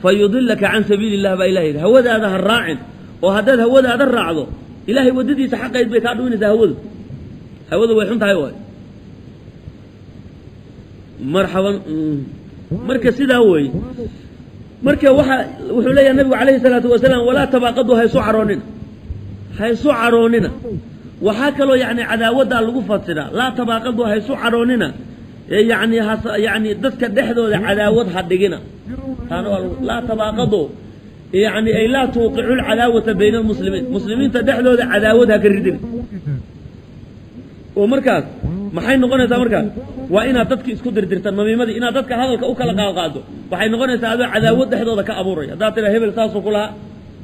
fayudilaka can sabiili illah baa ilah yidhi. Hawadaada ha raacin, oo haddaad hawadaada raacdo ilaahay waddadiisa xaqayd bay kaa dhuminaysaa. Hawadu way xun tahay waay. Marxaban. Marka sidaa weeye. Marka waxa wuxuu leeyahay nabigu calayhi salaatu wasalaam walaa tabaaqadu, haysu caroonina, haysu caroonina. Waxaa kaloo yacni cadaawaddaa lagu fasiraa laa tabaaqadu, haysu caroonina, yani has yani dadka dhexdooda cadaawad ha dhigina. Taana waa laa tabaaqadu, yani ay laa tuuqicu lcadaawata bayna almuslimiin, muslimiinta dhexdooda cadaawad ha ka ridina. Oo markaas maxay noqonaysaa? Markaas waa inaad dadki isku dirdirta, namiimadii inaad dadka hadalka u kala qaadqaado waxay noqonaysaa adoo cadaawad dhexdooda ka abuuray. Haddaad tidhahdo hebel saasuu ku lahaa,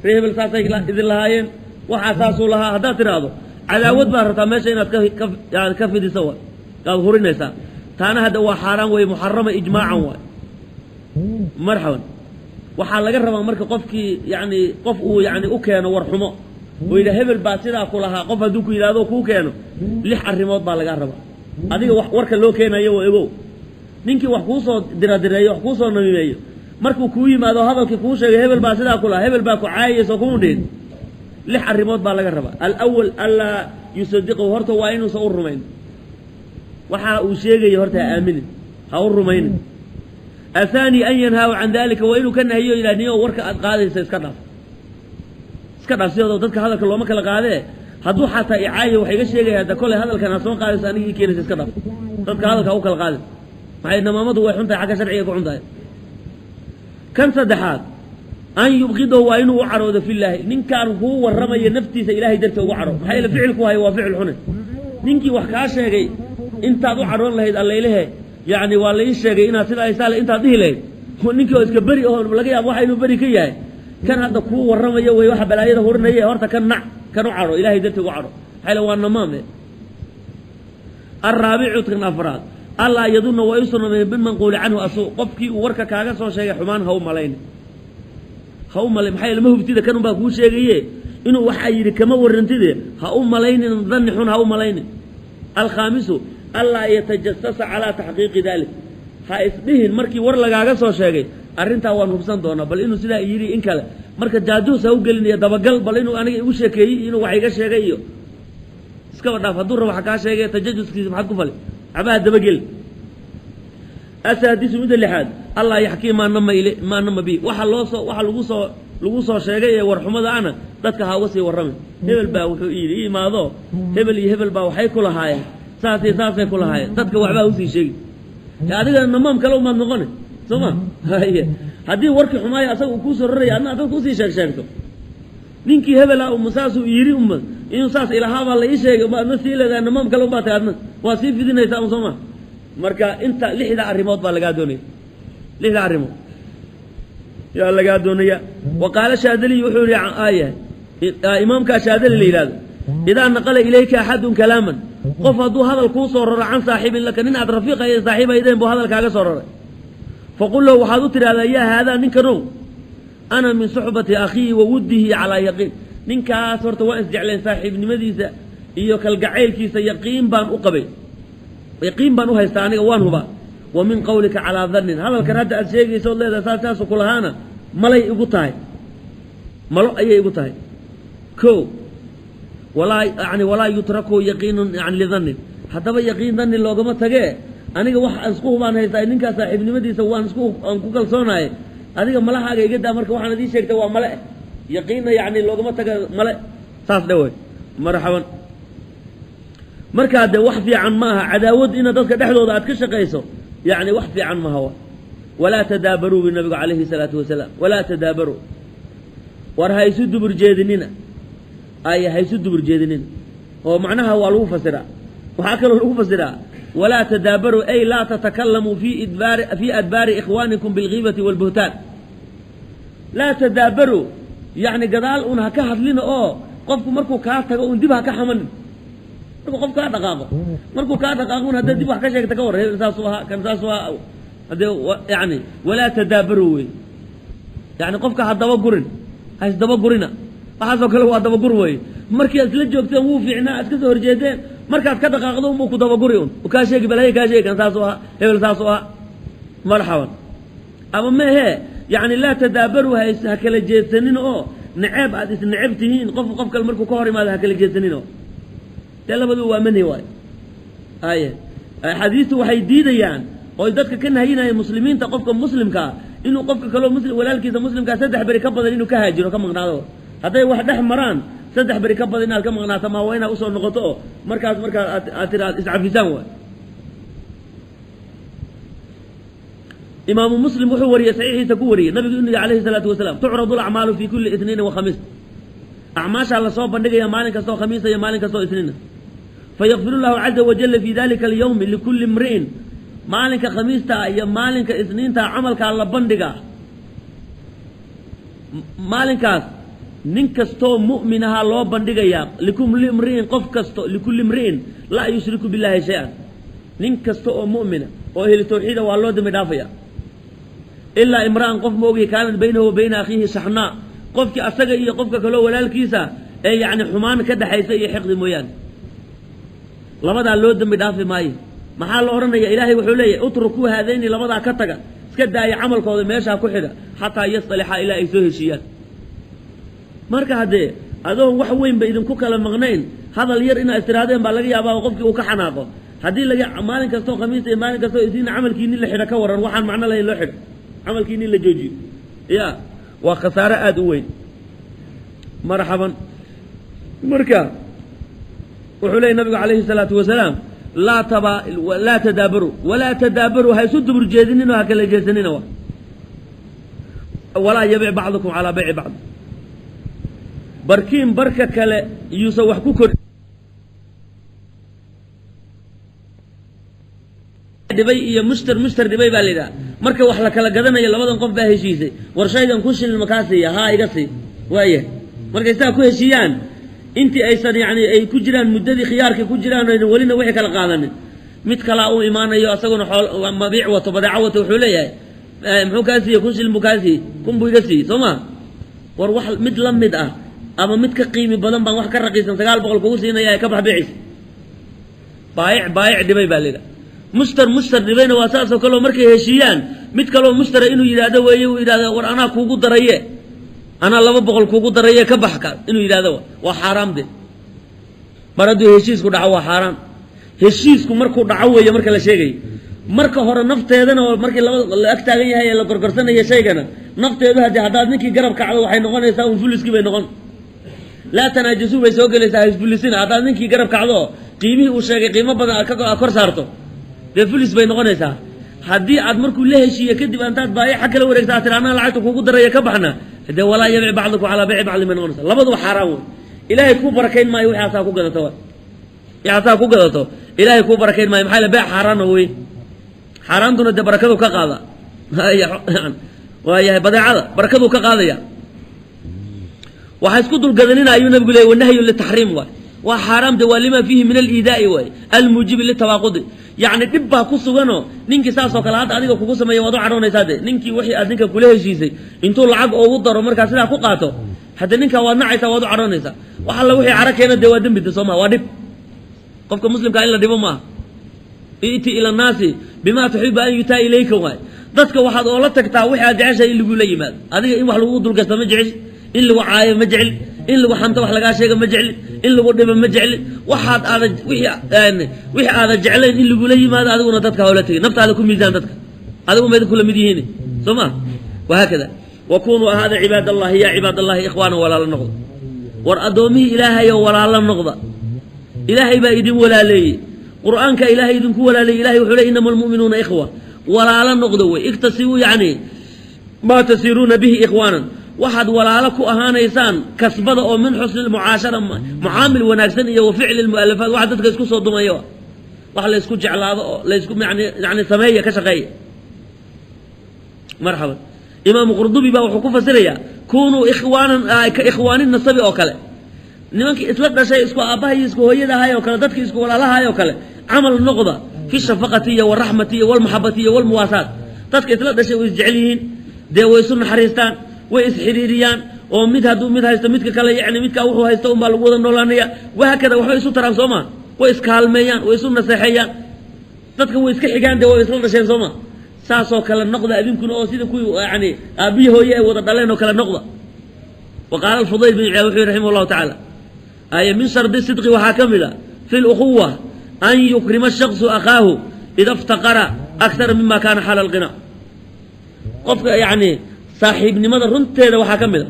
ree hebel saasay idin lahaayeen, waxaa saasuu lahaa, haddaad tidhaahdo cadaawad baad rabtaa meesha inaad ka ka fidiso, wa aad hurinaysaa. Taana hadda waa xaaraan wey, muxarama ijmaacan waay. Marxaban. Waxaa laga rabaa marka qofkii yani qof uu yani u keeno war xumo oo yidha hebel baa sidaa ku lahaa, qof hadduu ku yidhahdo kuu keeno, 6 arrimood baa lagaa rabaa adiga wax warka loo keenayo. Waa ogow, ninkii wax kuusoo diradireeyo, wax kuusoo namimeeyo, markuu kuu yimaado hadalkii kuu sheegay hebel baa sidaa ku lahaa, hebel baa ku caayayso kuma dhihin, 6 arrimood baa laga rabaa. Alawal anlaa yusadiqahu, horta waa inuusan u rumayn waxa uu sheegayo, horta ha aaminin, ha u rumaynin. Athani an yanhaahu can dalika, waa inuu ka nahiyo, yidhah niyo warka aad qaadaysa iska dhaaf, iska dhaaf, sidooda dadka hadalka looma kala qaadee. Hadduu xataa icaayo wax iga sheegaya, hadda koley hadalkan aad soo qaadayso aniga ii keenaysa iska dhaaf, dadka hadalka ha u kala qaadin. Maxay namaamadu way xun tahay, xagga sharciga ku xun tahay. Kan saddexaad an yubqidahu, waa inuu u caroodo filaahi, ninkaan kuu warramaya naftiisa ilahay dartii ugu caro. Maxaa yeele ficilku hayo waa ficil xune. Ninkii wax kaa sheegay intaad u caroon lahayd, allaylehe yacni waa la ii sheegay inaad sidaa isaale intaad dhihi lahayd, ninkii oo iska beri oo laga yaabo waxa inuu beri ka yahay, kan hadda kuu warramayo wey waxa balaayada hurinaya. Horta kan nac, kan u caro, ilahay dartii ugu caro, maxaa yeele waa namaame. Alraabicu, kan afraad, allaa yadunna, waa iusan rumayn bilmanquuli canhu asuu, qofkii uu warka kaaga soo sheegay xumaan ha u malayn, ha u malayn. Maxaa yeele ma hubtida, kan unbaa kuu sheegaye inuu waxaa yidhi kama warrantide, ha u malaynin danni xun, ha u malaynin. Alkhaamisu allaa yatajasasa calaa taxqiiqi dalik, ha isdhihin markii war lagaaga soo sheegay arrintaa waan hubsan doonaa bal inuu sidaa yidhi in kale. Marka jaajuus ha u gelin iyo dabagal, bal inuu aniga igu sheekeeyey, inuu wax iga sheegay iyo iskaba dhaaf. Hadduu rabo wax kaa sheegay, tajajuskiisa maxaad ku fali? Waxba ha dabageli. Asaadisu, midda lixaad, allaa yaxkii maa nama il maa nama bi, waxa loo soo waxa lagu soo sheegay ee warxumada ana dadka ha uga sii warramay. Hebel baa wuxuu yidhi ii imaado, hebel iyo hebel baa waxay ku lahaayeen saasay saasay ku lahaayeen, dadka waxbaa usii sheegi. Adiga namaam kale umaad noqone soo ma? Haye, haddii warkii xumaayo asaga uu kuusoo raraya adna dadka usii sheeg sheegto, ninkii hebela uma saasuu yidhi, uma inuu saas ilahaabaa la ii sheegay uma adna sii leedahay, namaam kale umbaa tahay, adna waa sii fidinaysaa un soo ma? Marka inta 6da arrimood baa lagaa doonaya, 6da arrimood yaa lagaa doonaya. Wa qaala Shaadaliy, wuxuu yihi ayahay imaamkaa Shaadali la yidhahdo, idaa naqala ilayka axadun kalaaman, qof hadduu hadal kuu soo raro can saaxibin laka, nin aad rafiiqa saaxiib aydeen buu hadal kaaga soo raray, faqul lahu, waxaad u tidhahdaa, yaa haadaa, ninkanow, ana min suxbati akhiihi wa wuddihi calaa yaqiin. Ninkaas horta waan isjeclayn, saaxiibnimadiisa iyo kalgacaylkiisa yaqiin baan u qabay, yaqiin baan u haystaa, aniga waan hubaa. Wa min qawlika calaa dannin, hadalkan hadda aad sheegaysa ood leedahay saas saasu kulahaana malay igu tahay, malo ayay igu tahay. Ko walaa yani walaa yutraku yaqiinun yani lidannin, haddaba yaqiin danni loogama tagee. Aniga wax aan isku hubaan haystaa, ninkaas saaxiibnimadiisa waan isku aan ku kalsoonahay, adiga malahaaga iga daa. Marka waxaan idiin sheegtay waa male, yaqiinna yani loogama taga male, saas dhe wey. Marxaban. Markaa dee wax fiican ma aha cadaawad inaad dadka dhexdooda aad ka shaqayso, yani wax fiican maha wa. Walaa tadaabaruu bi nabigu calayhi salaatu wasalaam, walaa tadaabaruu, war ha isu dubur jeedinina, ay ha isu dubur jeedinina oo macnaha waa lagu fasiraa. Waxaa kaloo lagu fasiraa walaa tadaabaruu ay laa tatakalamuu fi idbaari fii adbaari ikhwaanikum bilgiibati waalbuhtaan. Laa tadaabaruu yacni gadaal un ha ka hadlina, oo qofku markuu kaa tago un dib ha ka xamanin. Markuu qof kaa dhaqaaqo, markuu kaa dhaqaaqo un haddaad dib wax ka sheegta, ka warra hebel saasuu ahaa, kan saasuu ahaa, Haddee yani walaa tadaabaru wey, yani qofka ha daba gurin, ha isdaba gurina. Waxaasoo kale waa dabagur weeye. Markii aad isla joogteen wuu fiicnaa, aad ka soo horjeedeen, markaad ka dhaqaaqdo unbuu ku dabaguri un, kaa sheegi balaaye, kaa sheegi kan saasuu ahaa, hebel saasuu ahaa. Marxaban. Ama meehee, yani laa tadaabaru, ha kala jeedsanin oo naceeb aad isneceb tihiin, qof qof kale markuu ka hor imaado ha kala jeedsanin oo dee labadu waa manhi waay. Aye, axaadiistu waxay diidayaan oy dadka ka nahyinayeen muslimiinta qofka muslimkaa inuu qofka kaloo muslim walaalkiisa muslimkaa 3 beri ka badan inuu ka haajiro, ka maqnaado. Hadday wax dhex maraan 3 beri ka badan inaad ka maqnaato maa, waa inaad usoo noqoto oo markaas markaa aad tira aad iscafisaan waay. Imaamu Muslim wuxuu wariyey, saxiixiisa ku wariyey, nabigu inuu yihi alayhi salaatu wasalaam: tucradu alacmaalu fi kulli itniinin wa khamiis. Acmaashaa lasoo bandhigaya maalin kastoo khamiisa iyo maalin kastoo isniina. Fayakfir llahu caza wajalla fi dalika alyawmi likulli imri'in. Maalinka khamiista iyo maalinka isniinta camalkaa la bandhigaa, maalinkaas nin kastoo mu'min ahaa loo bandhigayaa. Likulli imri'in, qof kasto, likulli imri'in laa yushriku billahi shay-an, nin kasta oo mu'mina oo ehli tawxiida waa loo dambi dhaafaya, ilaa imra'an, qof ma ogiy, kaanat baynahu wa bayna akhiihi shaxnaa, qofkii asaga iyo qofka kaloo walaalkiisa ee yacni xumaan ka dhexaysa iyo xiqdi mooyaane, labadaa loo dembi dhaafi maayo. Maxaa la odhanaya? Ilaahay wuxuu leeyahy: utrukuu haadayni, labadaa ka taga, iska daaya camalkooda, meeshaa ku xidha, xataa yastalixa, ilaa ay soo heshiiyaan. Marka haddee adoon wax weynba idinku kala maqnayn, hadal yar inaad istiraadeen baa laga yaabaa oo qofkii uu ka xanaaqo. Haddii laga maalin kastoo khamiista iyo maalin kastoo isniina camalkiini la xidho, ka waran waxaan macno lahayn loo xidho, camalkiini la joojiyo, ya waa khasaare aada u weyn. Marxaban. Marka wuxuu leeyay nabigu calayhi salaatu wasalaam: laa taba laa tadaabaru, walaa tadaabaru, ha isu dubur jeedinin oo ha kala jeedsanina, wa walaa yabic bacdukum calaa bayci bacd, barkiin barka kale yuusan wax ku kor dhibay iyo mushtar mushtar dhibay baa la yidhaha. Marka wax la kala gadanayo, labadan qof baa heshiisay: war shaygan ku shilin makaa siiya? Haa, iga sii. Waaya, markay saa ku heshiiyaan, intii aysan yani ay ku jiraan muddadii khiyaarka ku jiraan, aynan welina wixii kala qaadanin, mid kalaa u imaanayo, asaguna xool mabiic wato, badeeco wato. Wuxuu leeyahay: muxuu kaa siiyey? 1000 shilin buu kaa siiyey? 1000 buu iga siiyey, soo ma? War wax mid la mid ah ama mid ka qiimi badan baan wax ka raqiisan 900 kugu siinaya ee ka bax beeciis. Baayic baayic dhibay baa la yidhaha. Mushtar mushtar dhibayna waa saasoo kaleo, markay heshiiyaan mid kaloo mushtara inuu yidhaahdo weeye, uu yidhahdo: war anaa kuugu daraye, anaa 200 kuugu daraye, ka bax ka inuu yidhahdo waa xaaraam. De mar hadduu heshiisku dhaco waa xaaraam. Heshiisku markuu dhaco weeye marka la sheegayo. Marka hore nafteedana oo markii laba la ag taagan yahay ee la gorgorsanaya shaygana nafteedu, haddii haddaad ninkii garab kacdo, waxay noqonaysaa un fuliskii bay noqon. Laa tanaajasuu bay soo gelaysaa, haisfulisina. Haddaad ninkii garab kacdo oo qiimihii uu sheegay qiimo badan aad ka kor saarto, dee fulis bay noqonaysaa. Haddii aad markuu la heshiiye kadib antaad baayica kala wareegta aad tira anaa lacagta kugu daraya, ka baxna, dee walaa yabic bacdukum calaa bayci bacdin bay noqonaysaa. Labaduba xaaraan wey. Ilaahay kuu barakayn maayo wixii asaa ku gadato, wa wixii asaa ku gadato Ilaahay kuu barakayn maayo. Maxaa la beec xaaraana wey, xaaraantuna dee barakadu ka qaada. Waayahay, badeecada barakaduu ka qaadaya. Waxaa isku dulgadanina ayuu nabigu leeyay wanahyu litaxriim waay, waa xaaraam de, waa lima fiihi min aliidaa'i waay almuujibi litabaaqudi. Yacni dhib baa ku suganoo ninkii saasoo kale hadda adiga kugu sameeya waad u cadhoonaysaa. De ninkii wixii aad ninka kula heshiisay intuu lacag ugu daro markaa sidaa ku qaato, hadde ninkaa waad nacaysaa, waad u cadhoonaysaa. Wax alla wixii caro keena dee waa dembi de, soo maa? Waa dhib. Qofka muslimkaa in la dhibo maaha. I'ti ila annaasi bima tuxibu an yutaa ilayka waay. Dadka waxaad oola tagtaa wixii aad jeceshahay in lagula yimaado. Adiga in wax lagugu dulgasta ma jecel, in lagu caayo ma jecel, in lagu xanto wax lagaa sheega ma jecli, in lagu dhibo ma jecli. Waxaad aada wixii aada jeclayn in lagula yimaado, adiguna dadka hoola tegay. Naftaada ku miisaan dadka, adigu ma idinku lamid yihiin, soo ma? Wahaakada. Wa kunuu, ahaada, cibaad allahi, yaa cibaad allahi, ikhwaana, walaalo noqda. War addoommihii Ilaahayo, walaalo noqda. Ilaahay baa idin walaaleeyey, Qur'aanka Ilaahay idinku walaaleeyey. Ilahay wuxuu ley: inama almu'minuuna ikhwa. Walaalo noqda wey. Iktasibuu yacni maa tasiruuna bihi ikhwaanan, waxaad walaalo ku ahaanaysaan kasbada oo min xusni lmucaashara, mucaamil wanaagsan, iyo wa ficli lmu'alafaat, waxa dadka isku soo dumaya, wax laysku jeclaado oo laysku yani sameeya, ka shaqeeya. Marxaban. Imaamu Qurdubi baa wuxuu ku fasirayaa: kunuu ikhwaanan ka ikhwaani nasabi oo kale, nimankii isla dhashay, isku aabbaha iyo isku hooyadahay oo kale, dadkii isku walaalahay oo kale camal noqda, fi shafaqati iyo waraxmati iyo walmaxabati iyo walmuwaasaat. Dadka isla dhashay way isjecel yihiin, dee way isu naxariistaan, way isxiriiriyaan, oo mid hadduu mid haysto midka kale, yani midkaa wuxuu haysto unbaa lagu wada noolaanaya, wahaakada. Waxbay isu taraan, soo maa? Way iskaalmeeyaan, way isu naseexeeyaan, dadka way iska xigaan, dee way isla dhasheen, soo ma? Saasoo kale noqda adinkuna, oo sida kuwii yani aabbihi hooye ay wada dhaleen oo kale noqda. Wa qaala Alfudayl bin Ciyaad wuxuu yihi raximah llahu tacaala, ay min shardi sidqi waxaa ka mid a fi luquwa an yukrima shaksu akhaahu ida iftaqara akara mima kaana xaala alqina. Qofka yani saaxiibnimada runteeda waxaa ka mid a,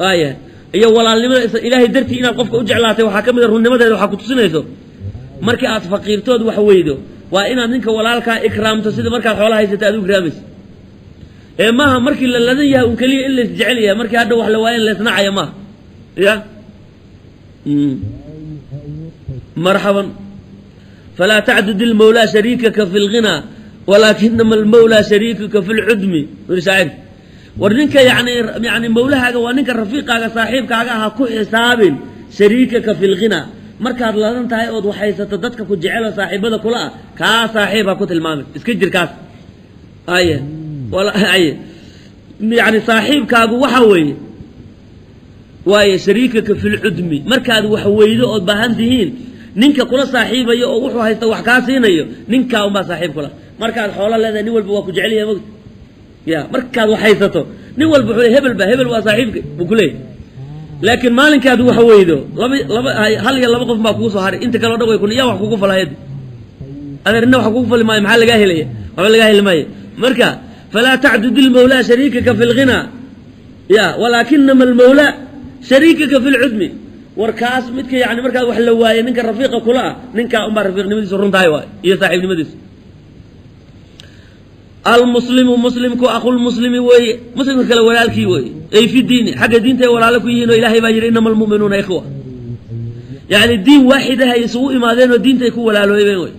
waaya, iyo walaalnimada Ilaahay dartii inaad qofka u jeclaatay waxaa ka mid a, runnimadeeda waxaa ku tusinayso markii aad faqiirtood wax weydo, waa inaad ninka walaalkaa ikraamto sida markaad xoola haysata aad u ikraamayso. Ee maaha markii la ladan yahay un keliya in lays jecel yahay, markii hadha wax la waayo in laysnacaya maaha. Ya marxaban. Falaa tacdud ilmawlaa shariikaka fi lghinaa walaakinama almawlaa shariikuka fi lcudmi, uri shaacirka. War ninka yani mawlahaaga waa ninka rafiiqaaga, saaxiibkaaga ah, ha ku xisaabin shariikaka fi lghinaa. Markaad ladan tahay ood waxaysato, dadka ku jecelo saaxiibada kula ah kaa saaxiib ha ku tilmaamin, iska jir kaas. Aye, aye, yani saaxiibkaagu waxa weeye waaye shariikaka fi lcudmi, markaad wax weydo ood baahan tihiin, ninka kula saaxiibayo oo wuxuu haysta wax kaa siinayo, ninkaa unbaa saaxiib kula. Markaad xoolo leedahay nin walba waa ku jecel yahay, mogta ya. Markaad wax haysato nin walba wuxuu le hebel ba, hebel waa saaxiibka buu ku leeyahy. Laakiin maalinkaad wax weydo, laba laba hal iyo laba qof baa kugu soo haray, inta kaleo dhan way kun yaa wax kugu falahayad, adeerina wax kugu fali maayo. Maxaa lagaa helaya? Waxba lagaa heli maayo. Marka falaa tacdud ilmawlaa shariikaka fi lghinaa ya walaakinama almawlaa shariikaka fi lcudmi. War kaas midka yani markaad wax la waaye ninka rafiiqa kula ah, ninkaa unbaa rafiiqnimadiisu run tahay waay iyo saaxiibnimadiisu. Almuslimu muslimku aqulmuslimi weeye, muslimka kale walaalkii weeye, ay fi diini, xagga diinta ay walaalo ku yihiin, oo Ilaahay baa yidhi inama almu'minuuna ikhwa. Yani diin waaxid ah ay isugu imaadeen oo diintay ku walaaloobeen wey.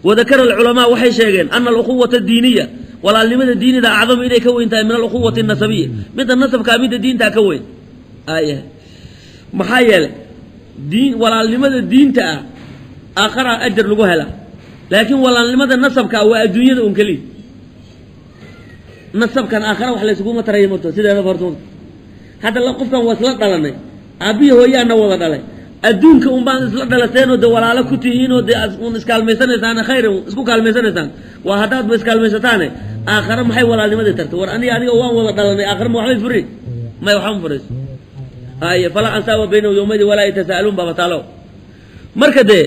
Wadakara alculamaa waxay sheegeen ana alukhuwata diiniya, walaalnimada diinida, acdamu inay ka weyn tahay min alukhuwati anasabiya, midda nasabkaa midda diintaa ka weyn. Ay maxaa yeelay diin walaalnimada diinta ah aakharaa ajar lagu helaa, laakiin walaalnimada nasabka ah waa adduunyada un keliya. Nasabkan aakhara wax laysuguma taraya marto sideedaba. Horta mogto hadda la qofkan waa isla dhalanay, aabbihi hooyaana wada dhalay, adduunka un baan isla dhalateenoo dee walaalo ku tihiinoo dee un iskaalmaysanaysaan, khayr isku kaalmaysanaysaan, waa haddaadba iskaalmaysataane. Aakhare maxay walaalnimadii tartay? War aniga adiga waan wada dhalanay, aakhare ma waxbay furi may? Waxba ma furayso. Haye, falaa ansaaba baynahum yawmaidin walaa yatasa'aluun baaba taalo. Marka dee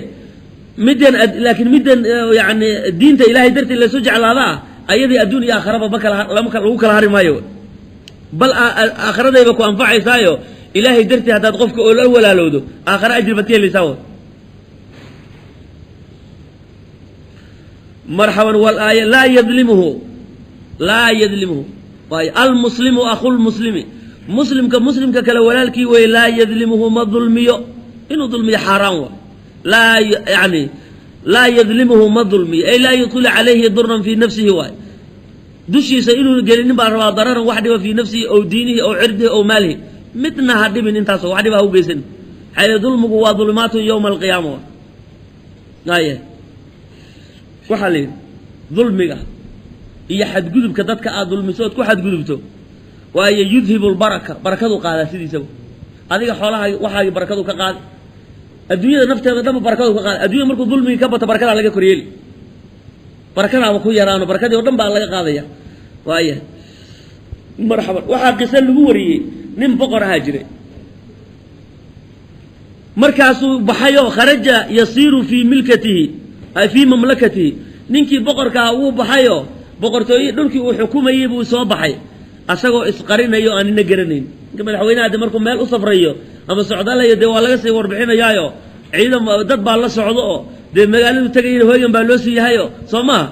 middan, laakiin middan yani diinta Ilaahay dartii laysu jeclaada ah, ayadii adduun iyo aakharaba ma kala lama lagu kala hari maayo, bal aakhiradayba ku anfacaysaayo. Ilaahay dartii haddaad qofka oo la walaalowdo, aakhare ajri baad ka helaysaa wa. Marxaban. Walaaya laa yadlimuhu, laa yadlimuhu, waayo almuslimu akhulmuslimi, muslimka muslimka kale walaalkii weeye. Laa yadlimuhu, ma dulmiyo, inuu dulmiyo xaaraan wa. Laa yani laa yadlimuhu, ma dulmiyo, ay laa yudkilu calayhi duran fii nafsihi, waay dushiisa inuu gelinin baa rabaa, dararan wax dhiba, fii nafsihi ow diinihi ow cirdihi ow maalihi, midna ha dhibin, intaasoo wax dhiba ha u geysanin. Maxaa dulmigu waa dulumaatun yowma alqiyaama. Aya waxaa la yidhi dulmiga iyo xadgudubka dadka aad dulmiso ood ku xadgudubto, waayo yudhibu lbaraka, barakadu qaadaa sidiisaba. Adiga xoolahaagi waxaagii barakadu ka qaadi, adduunyada nafteeda dhanba barakadu ka qaadi. Addunyada markuu dulmigii ka bato, barakadaa laga koryeeli, barakadaaba ku yaraano, barakadii o dhan baa laga qaadaya. Waaya marxaban. Waxaa qiso lagu wariyey nin boqor ahaa jiray, markaasuu baxayoo kharaja yasiiru fii milkatihi fii mamlakatihi. Ninkii boqorkaa wuu baxayoo boqortooye dhulkii uu xukumayey buu soo baxay, asagoo isqarinayo aan nina garanayn. Ninka madaxweynaha de markuu meel u safrayo ama socdaalayo, dee waa laga sii warbixinayaayo, ciidan dad baa la socdo oo dee magaaladu tegayana hoygan baa loo sii yahayo, soo maaha?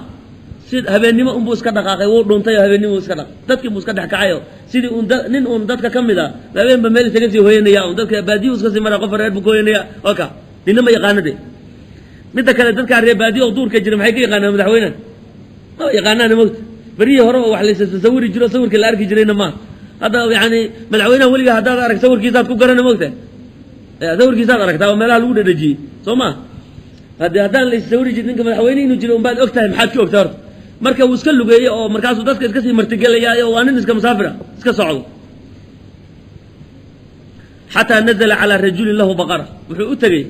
Si habeennimo unbuu iska dhaqaaqay, wuu dhuntay oo habeennimo iska dhaq dadkii buu iska dhex kacayo, sidii un nin uun dadka ka mid a, habeenba meel isaga sii hoyanaya un, dadka baadiyu iska sii mara, qofa reer buu ka hoyanaya oka, nina ma yaqaano. De midda kale dadkaa reer baadiyo oo duurka jira maxay ka yaqaanaan madaxweyneha? Ma yaqaanaan mogta. Berihii hore oo wax laysa sawiri jiro, sawirka la arki jirayna maaha hadda. Yani madaxweynaha weliga haddaad arag sawirkiisaad ku garana mogta, sawirkiisaad aragtaa oo meelaha lagu dhadhajiyey, soo ma? Hadde haddaan la issawiri jirin, ninka madaxweyne inuu jiro unbaad og tahay. Maxaad ka ogtahay horta? Marka wuu iska lugeeyey oo markaasuu dadka iska sii martigelayaayo, waa nin iska musaafir ah, iska socdo. Xataa nazala calaa rajulin lahu baqara, wuxuu u tegey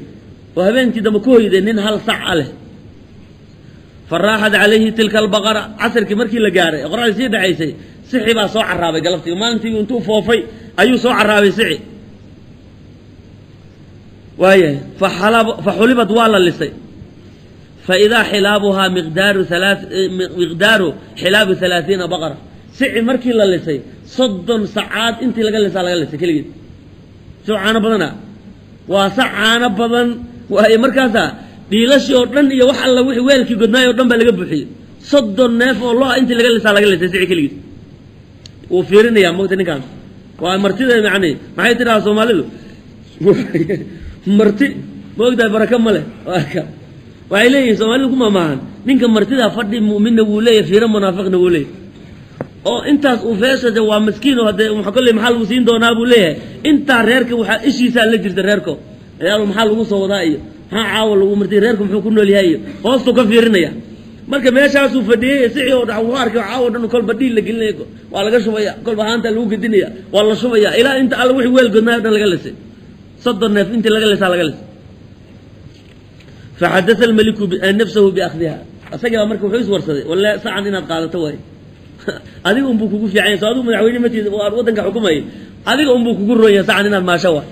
oo habeenkii dambe ku hoyday nin hal sac a leh. Fa raaxat calayhi tilka albaqara, casirkii markii la gaaray ee qoraxdii sii dhacaysay, sixi baa soo carraabay galabtii. Maalintii intuu foofay ayuu soo carraabay sixi. Waayahay, fa xulibad, waa la lisay. Fa idaa xilaabuhaa miqdaaru xilaabi 30 baqara. Sici markii la lisay, 30 sacaad intii laga lisaa laga lisay keligeed. Soo caano badana, waa sac caano badan waaye. Markaasaa dhiilashii oo dhan iyo wax alla wixii weelkii godnaay oo dhan baa laga buuxiyey. 30 neef oo lo-a intii laga lisaa laga lisay sici keligiis. Wuu fiirinayaa mogta ninkaan, waa martida. Yani maxay tidhaha Soomaalidu? Marti ma ogtahay baraka ma leh. Waxay leeyihin Soomaalidu ku maamaahan, ninka martida fadhi mu'minna wuu leeyahy, fiiro munaafiqna wuu leeyahy. Oo intaas uu feesha de waa miskiin oo haddee kolley maxaa lagu siin doonaa buu leeyahay. Intaa reerka waxaa ishiisaa la jirta reerko, ciyaal maxaa lagu soo wadaa iyo maxaa caawa lagu martay, reerku muxuu ku nool yahay iyo hoostuu ka fiirinaya. Marka meeshaasuu fadhiyey, sicii oo dha wuxuu arkay caawa dhan kolba dhiil la gelinaya, waa laga shubaya, kolba haanta lagu gedinaya, waa la shubaya, ilaa inta alla wixii weel godnaay o dhan laga lisay. 30 neef intii laga lisaa laga lisay. Faxadaa almaliku nafsahu biakhdiha. Isagii baa marka wuxuu iswarsaday, walle sacan inaad qaadato waay, adiga unbuu kugu fiican yahay. So adigu madaxweyne matiid oo aad waddanka xukumayay, adiga unbuu kugu roon yahay, sacan inaad maasho waay.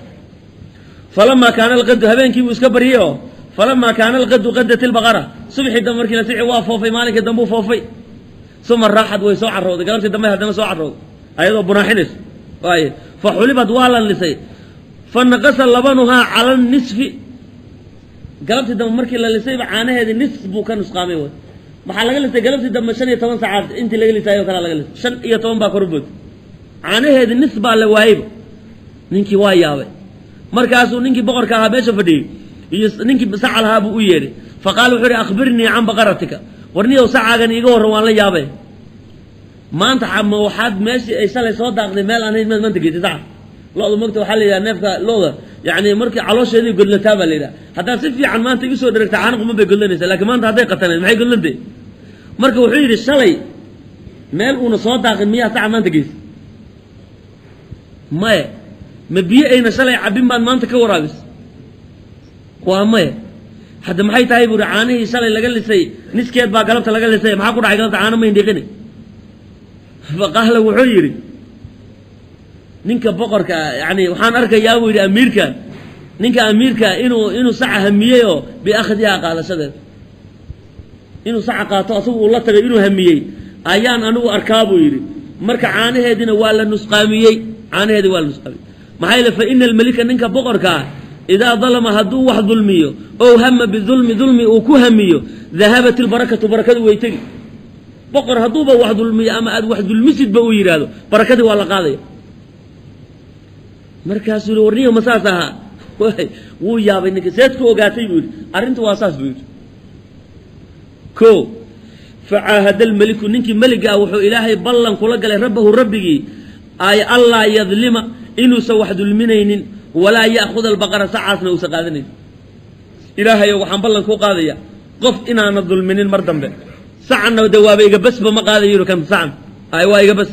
Falamaa kaana alqadu, habeenkii buu iska baryey oo falamaa kaana alqadu qadat ilbaqara. Subxii dambe markii la sici waa foofay, maalinkii dambe u foofay. Uma raaxad, way soo carrowday galabtii dambe, haddana soo carrowday ayadoo bunaaxinayso waaye. Fa xulibad, waa la lisay. Fa naqasa labanuhaa cala nisfi. Galabtii dambe markii la lisayba caanaheedii nis buu ka nusqaamay. Way maxaa laga lisay galabtii dambe? 15 saacaad intii laga lisaayo kalaa laga lisay, 15 baa kor bood. Caanaheedii nis baa la waayeyba. Ninkii waa yaabay. Markaasuu ninkii boqorka ahaa meesha fadhiyey iyo ninkii saca lahaa buu u yeedhay. Fa qaala, wuxuu uhi: akhbirnii can baqaratika. Warniyow, sacaagan iiga warran, waan la yaabay. Maanta ma waxaad meeshii ay shalay soo daaqday meel aan hayn maad maanta geysay saca? Lo-da mogta waxaa la yidhaha neefka lo-da, yani markii caloosheedii godlataa baa la yidhaha, haddaad si fiican maanta igu soo dheragta caano quman bay godlanaysaa, lakiin maanta hadday qatanayd maxay godlantay? Marka wuxuu yidhi, shalay meel uuna soo daaqin miyaa saca maanta geysay? Maya. Ma biyo ayna shalay cabbin baad maanta ka waraabis? Waa maya. Hadda maxay tahay buuri? Caanihii shalay laga lisay niskeed baa galabta laga lisay. Maxaa ku dhacay galabta? Caano mayn dhiiqini. Faqaala, wuxuu yidhi ninka boqorka, yani waxaan arkayaa buu yidhi amiirka, ninka amiirka inuu saca hamiyey oo biakhdihaa, qaadashadeed inuu saca qaato asagu uu la tagay inuu hamiyey ayaan anigu arkaa buu yidhi. Marka caanaheediina waa la nusqaamiyey, caanaheedii waa la nusqaamiyey. Maxaa yeele, fa ina almelika, ninka boqorka ah, idaa dalama, hadduu wax dulmiyo, ow hama bidulmi, dulmi uu ku hamiyo, dahabat ilbarakatu, barakadu way tegi. Boqor hadduuba wax dulmiyo ama aad wax dulmisidba uu yidhaahdo, barakadii waa la qaadaya. Markaasuu yihi, warniyo ma saas ahaa? Wuu yaabay ninka. Seed ku ogaatay buu yidhi. Arrintu waa saas buu yidhi. Ko facaahada almeliku, ninkii meliga ah wuxuu Ilaahay ballan kula galay, rabbahu, rabbigii, ay allaa yadlima, inuusan wax dulminaynin, walaa ya'khuda albaqara, sacaasna uusan qaadanayn. Ilaahayo, waxaan ballan kuu qaadaya qof inaana dulminin mar dambe, sacanna de waaba iga basba, ma qaadayo kan sacan ay waa iga bas.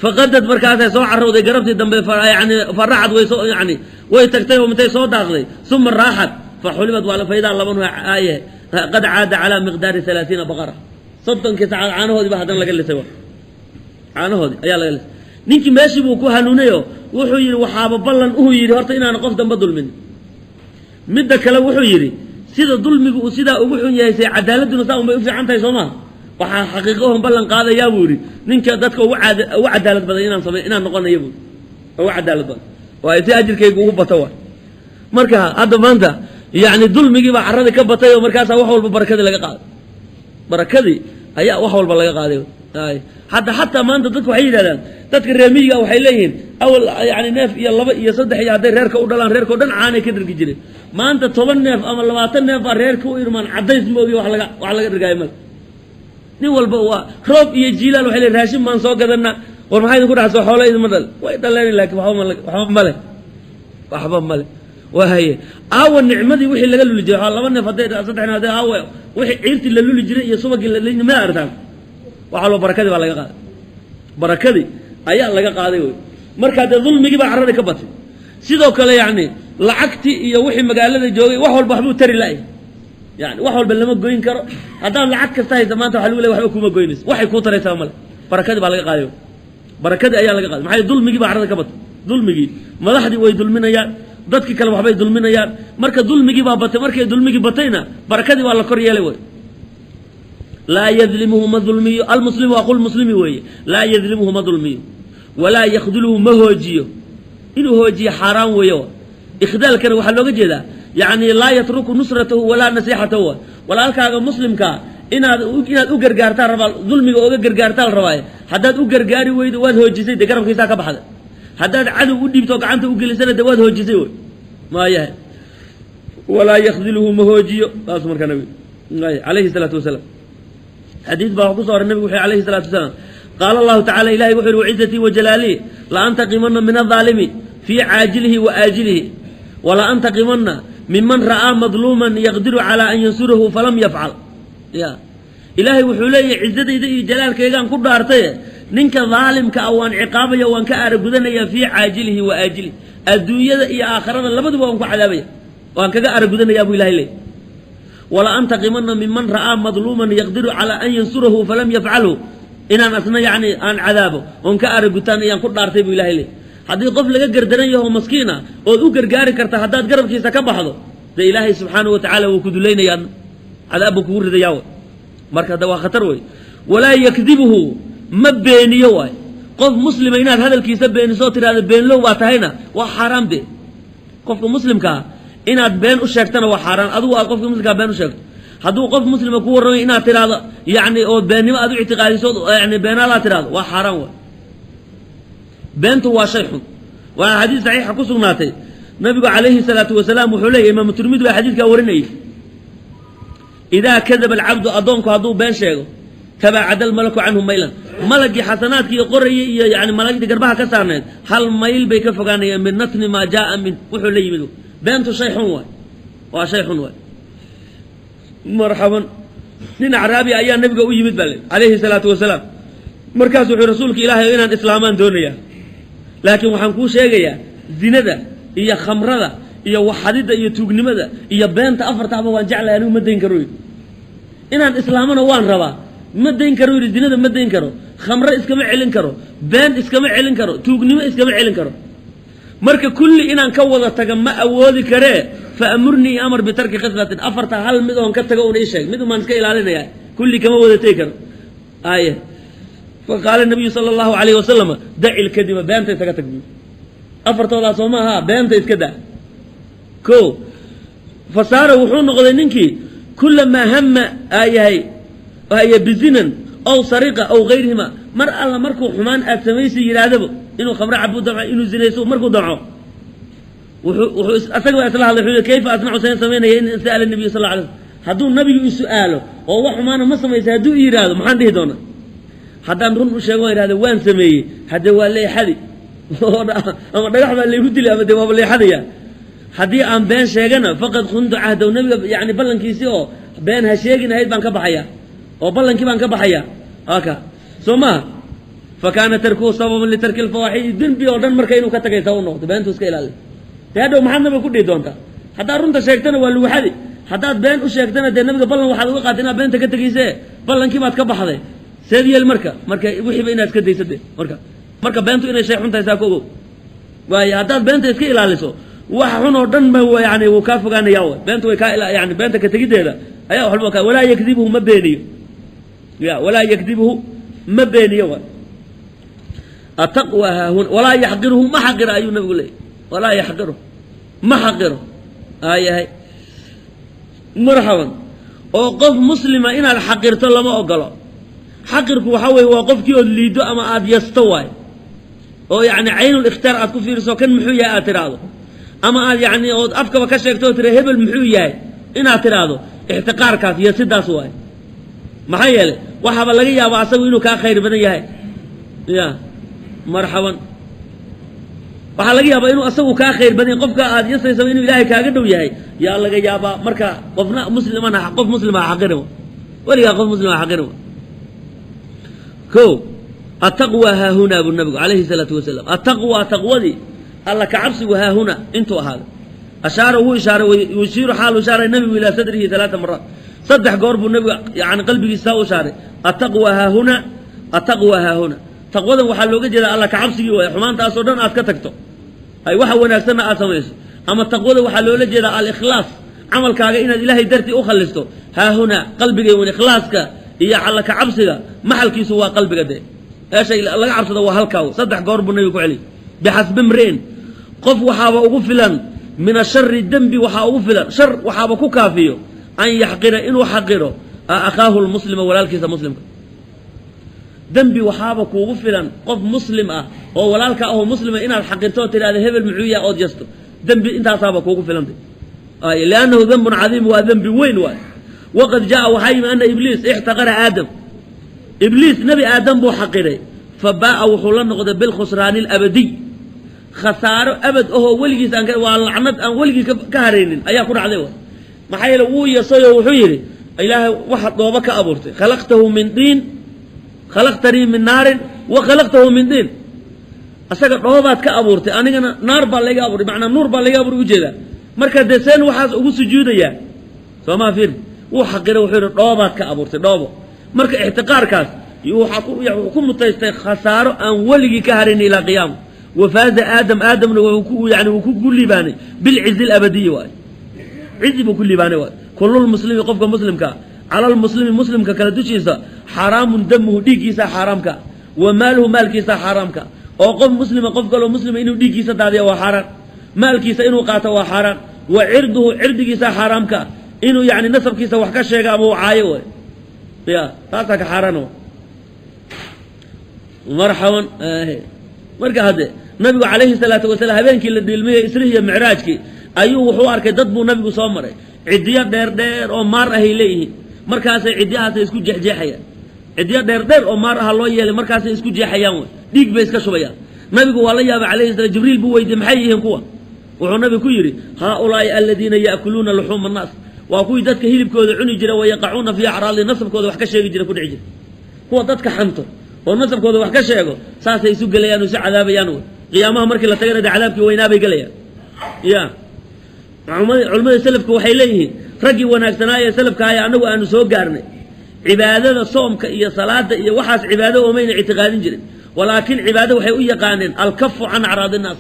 Faqadad, markaasay soo carowday garabtii dambe, yani faracad, way soo yani way tagtay oo intay soo daaqday. Uma raaxat fa xulibad, waa faidaa labanu aaye qad caada calaa miqdaari 30 baqara. 30kii sacaad caanahoodii ba haddana laga lisay, caanahoodii ayaa laga lisay. Ninkii meeshii buu ku hanuunayo. Wuxuu yidhi, waxaaba ballan uu yidhi horta inaana qof dambe dulmin. Midda kale wuxuu yidhi, sida dulmigu uu sidaa ugu xun yahay, say cadaaladuna saa unbay u fiican tahay, soo maha? Waxaa xaqiiqahon ballan qaadayaa buu yidhi ninka dadka ugu cadaalad badan inaan samey inaan noqonayo buu, ugu cadaalad badan, waayo si ajirkaygu ugu bato waay. Marka hadda maanta yacni dulmigii baa carradii ka batay oo markaasaa wax walba barakadii laga qaaday, barakadii ayaa wax walba laga qaaday. Ay hadda xataa maanta dadku waxay yidhahdaan, dadka reer miyiga waxay leeyihiin, awal yani neef iyo laba iyo saddex iyo hadday reerka u dhalaan, reerka o dhan caanay ka dhergi jireen. Maanta 10 neef ama 20 neef baa reerka u irmaan, caddays moogi wax laga dhergaayo male. Nin walba waa roob iyo jiilaal waxay leeyihin raashin baan soo gadana. War maxaa idinku dhacso? Xoola idinma dhal? Way dhaleen, laakiin waxba male, waxba male, waxba male. Wahaye aawa nicmadii wixii laga luli jiray, laba neef hadday saddex neef hadday aawa wixii ciirtii la luli jiray iyo subagii la ma artaan, waxaa loo barakadii baa laga qaaday, barakadii ayaa laga qaaday wey. Markaa dee dulmigii baa carradii ka batay. Sidoo kale yacni lacagtii iyo wixii magaalada joogay wax walba waxbuu tari la'y, yani wax walba lama goyn karo. Haddaad lacag kasta haysa maanta waxa lagu leey waxba kuma goynayso, waxay kuu taraysaa male, barakadii baa laga qaaday, barakadii ayaa laga qaaday. Maxaa dulmigii baa carrada ka batay, dulmigii madaxdii way dulminayaan, dadkii kale waxbay dulminayaan, marka dulmigii baa batay. Markay dulmigii batayna barakadii waa la kor yeelay wey. Laa yadlimuhu ma dulmiyo, almuslimu aqul muslimi weeye, laa yadlimuhu ma dulmiyo, walaa yakduluhu ma hoojiyo, inuu hoojiyo xaaraan weeye. Ikhdaalkana waxaa looga jeedaa yacni laa yatruku nusratahu walaa nasiixatahu. Walaalkaaga muslimkaa inaad u gargaartaa rabaa, dulmiga oga gargaartaa la rabaaye. Haddaad u gargaari weydo waad hoojisay, dee garabkiisaa ka baxday. Haddaad cadow u dhiibto gacanta u gelisana dee waad hoojisay wey. Maayahay walaa yakdiluhu ma hoojiyo, saas markaa nabig calayhi salaatu wasalaam. Xadiid baa wax ku so oray nabigu wuxuu alayhi salaatu wasalaam qaala allahu tacala, ilahay wuxu yhi wacizatii wajalaalii la antaqimana min adaalimi fii caajilihi wa aajilihi, wala antaqimana miman ra'aa madluuman yaqdiru calaa an yansurahu falam yafcal. Ya ilaahay wuxuu leeyahay cizadayda iyo jalaalkaygaan ku dhaartaye, ninka daalimka ah waan ciqaabaya, waan ka aaragudanaya fii caajilihi wa aajilihi, adduunyada iyo aakhirada labaduba waan ku cadaabaya, waan kaga aaragudanayaa buu ilahay leeyay. Wala antaqimana miman ra'aa madluuman yaqdiru calaa an yansurahu falam yafcalhu, inaan asna yacni aan cadaabo oon ka aaragutaan ayaan ku dhaartay buu ilahay leeyay. Haddii qof laga gardaran yaho maskiin ah ood u gargaari karta haddaad garabkiisa ka baxdo, dee ilaahay subxaanahu watacala wuu ku dulaynayaa, cadaab buu kugu ridayaa wey. Marka hadda waa khatar wey. Walaa yakdibuhu ma beeniyo waay. Qof muslima inaad hadalkiisa beeniso oo tidhahdo beenlow baa tahayna waa xaaraam. De qofka muslimkaa inaad been u sheegtana waa xaaraan, adigu aad qofka muslimkaa been u sheegto. Hadduu qof muslima ku warramay inaad tidhaahdo yacni oo beennimo aad u ictiqaadiso, yani beenaalaad tidhahdo waa xaaraan waay. Beentu waa shay xun. Waxaa xadiis saxiixa ku sugnaatay nabigu calayhi salaatu wasalaam wuxuu leeyahy, imaamu tirmidi baa xadiidkaa warinayay, idaa kadaba alcabdu, addoonku hadduu been sheego, tabaacada almalaku canhu maylan, malagii xasanaadkii qorayay iyo yani malaa'igtii garbaha ka saarneed hal mayl bay ka fogaanayeen min natni maa jaaa min wuxuu la yimid. Beentu shay xun waay, waa shay xun waay. Marxaban, nin acraabi ayaa nabiga u yimid baa le calayhi salaatu wasalaam. Markaasu wuxuu rasuulka ilaahay inaan islaamaan doonayaa, laakiin waxaan kuu sheegayaa zinada iyo khamrada iyo waxadida iyo tuugnimada iyo beenta afartaaba waan jeclahay, anigu ma dayn karo yidhi. Inaan islaamana waan rabaa, ma dayn karo yidhi, zinada ma dayn karo, khamro iskama celin karo, been iskama celin karo, tuugnimo iskama celin karo, marka kulli inaan ka wada taga ma awoodi karee, fa amurnii amar bitarki khislatin, afarta hal mid oon ka tago una ii sheeg, mid umaan iska ilaalinaya, kulli kama wada tegi karo. Aye fa qaala nabiyu sala allahu alayhi wasalam daci lkadiba, beenta isaga tag buui. Afartoodaa soo maaha, beenta iska daa. Ko fa saara wuxuu noqday ninkii kulamaa hama aayahay aye bizinan aw sariqa aw gayrihima, mar alla markuu xumaan aad samaysi yidhaahdaba, inuu khamro cabuu damco, inuu zinayso markuu damco, wuxuu asaga baa isla hadlay, wuxuu kayfa asnacu, seen samaynaya in sa'ala nabiyu sal alla alay slam, hadduu nabigu i su'aalo oo wax xumaana ma samaysay hadduu i yidhaahdo maxaan dhihi doonaa? Haddaan run u sheego waan yidhahda waan sameeyey, haddee waa leexadi ama dhagax baa laygu dili ama dee waaba leexadaya. Haddii aan been sheegana faqad khuntu cahdow, nabiga yani ballankiisii oo been ha sheegin ahayd baan ka baxaya, oo ballankii baan ka baxaya aka soo maaha. Fa kaana tarkuhu sababan litarki lfawaaxidi, dembi oo dhan marka inuu ka tagay sabab noqdo beentu iska ilaali. Dee hadhow maxaad nabiga ku dhihi doontaa? Haddaad runta sheegtana waa lagu xadi, haddaad been u sheegtana dee nabiga ballan waxaad uga qaatay inaad beenta ka tegayse, ballankii baad ka baxday, seed yeel marka marka wixiiba inaad iska daysa de. Marka beentu inay shay xun tahay saa ka ogow waayo, haddaad beenta iska ilaaliso wax xun oo dhan ba yani wuu kaa fogaanaya w. Beenta way kaa yani beenta ka tegiddeeda ayaa wax walba ka. Walaa yakdibhu ma beeniyo, ya walaa yakdibhu ma beeniyo wa ataqwa haahuna, walaa yaxqiruhu ma xaqiro ayuu nabigu leeyay, walaa yaxqiruhu ma xaqiro aayahay. Marxaban, oo qof muslima inaad xaqirto lama ogolo. Xaqirku waxaa weeye waa qofkii ood liiddo ama aada yasto waay, oo yacni caynul ikhtiyaar aad ku fiiriso, kan muxuu yahay aad tidhaahdo, ama aad yacni ood afkaba ka sheegto oo tira hebel muxuu yahay inaad tidhaahdo, ixtiqaarkaas iyo sidaas waay. Maxaa yeelay waxaaba laga yaabaa asagu inuu kaa khayr badan yahay. Ya marxaban, Waxaa laga yaabaa inuu asagu kaa khayr badan yahay, qofka aad yasaysaba inuu Ilaahay kaaga dhow yahay yaa laga yaabaa. Marka qofna muslimana qof muslima ha xaqirin, weligaa qof muslima ha xaqirin. Ko ataqwa haahunaa buu nabigu calayhi salaatu wasalaam, ataqwa taqwadii alla kacabsigu haahuna intuu ahaaday. Ashaara wuu ishaaray, yushiiru xaalu ishaaray nabigu ilaa sadrihi 3 maraat, 3 goor buu nabigu yani qalbigiisa u ishaaray. Ataqwa haahuna, ataqwa haahuna. Taqwadan waxaa looga jeedaa alla kacabsigii waay, xumaantaasoo dhan aad ka tagto, ay waxa wanaagsanna aad samayso. Ama taqwada waxaa loola jeedaa alikhlaas, camalkaaga inaad Ilaahay dartii u khalisto. Haahuna qalbiga wan ikhlaaska iyo alla kacabsiga maxalkiisu waa qalbiga, dee meesha laga cabsado waa halkaa. 3 goor buu nabigu ku celiyay. Bixasbi mri'in, qof waxaaba ugu filan, min ashari dembi waxaa ugu filan, shar waxaaba ku kaafiyo, an yaxqira inuu xaqiro akhaahu lmuslima, walaalkiisa muslimka. Dembi waxaaba kuugu filan qof muslim ah oo walaalka ahoo muslima inaad xaqirto oo tidhahda hebel muxuu yahay ood yasto, dembi intaasaaba kuugu filantay, liannahu dembun cadiim, waa dembi weyn waay. Waqad jaa waxaa yimi ana Ibliis ixtaqara Aadam, Ibliis nebi Aadam buu xaqiray, fa baa'a wuxuu la noqday bilkhusraani alabadiy, khasaaro abad ahoo weligiis aan waa lacnad aan weligii ka haraynin ayaa ku dhacday. Waay, maxaa yeele wuu yasayoo wuxuu yidhi Ilaahay waxaad dhoobo ka abuurtay, khalaqtahu min diin, khalaqtanii min naarin wa khalaqtahu min diin, asaga dhoobaad ka abuurtay, anigana naar baa layga abuuray, macnaa nuur baa layga abuuray ujeedaa. Marka dee seen waxaas ugu sujuudayaa? Soomaa fiir, wuu xaqiray, wuxuu yidhi dhoobaad ka abuurtay, dhoobo. Marka ixtiqaarkaas wuxuu ku mutaystay khasaaro aan weligii ka harayn ilaa qiyaama. Wafaaza Aadam, Aadamna yani wuu ku liibaanay bilcizi alabadiyi waay, cizi buu ku liibaanay waay. Kululmuslimi, qofka muslimkaa, cala lmuslimi, muslimka kale dushiisa, xaaraamun damuhu, dhiiggiisa xaaraamka, wa maaluhu, maalkiisa xaaraamka. Oo qof muslima qof kaloo muslima inuu dhiiggiisa daadiya waa xaaraan, maalkiisa inuu qaato waa xaaraan, wa cirduhu, cirdigiisa xaaraamka, inuu yani nasabkiisa wax ka sheega ama uu caayo way, ya taasaa ka xaaraan. Marxaban. Marka hadde nabigu calayhi salaatu wasalaam habeenkii la dhiilmiyey isrihi iyo micraajkii ayuu wuxuu arkay dad buu nabigu soo maray, cidiyo dheer dheer oo maar ahay leeyihiin, markaasay cidyahaasay isku jeexjeexayaan, cidyo dheer dheer oo maar aha loo yeelay, markaasay isku jeexayaan, wey dhiig bay iska shubayaan. Nabigu waa la yaabay calayhi salam, Jibriil buu weydiiyey maxay yihiin kuwa? Wuxuu nabigu ku yidhi haaulaai aladiina ya'kuluuna luxuuma annaas, waa kuwii dadka hilibkooda cuni jira, wayaqacuuna fii acraadi, nasabkooda wax ka sheegi jira, ku dhici jira. Kuwa dadka xanto oo nasabkooda wax ka sheego saasay isu gelayaan oo isu cadaabayaan wey. Qiyaamaha markii la tagana dee cadaabkii weynaabay gelayaan. Ya culimmada selafku waxay leeyihiin raggii wanaagsanaaye selafkaaya annagu aanu soo gaarnay cibaadada soomka iyo salaada iyo waxaas cibaado oomayna ictiqaadin jirin, walaakin cibaado waxay u yaqaaneen alkafu can acraadi innaas,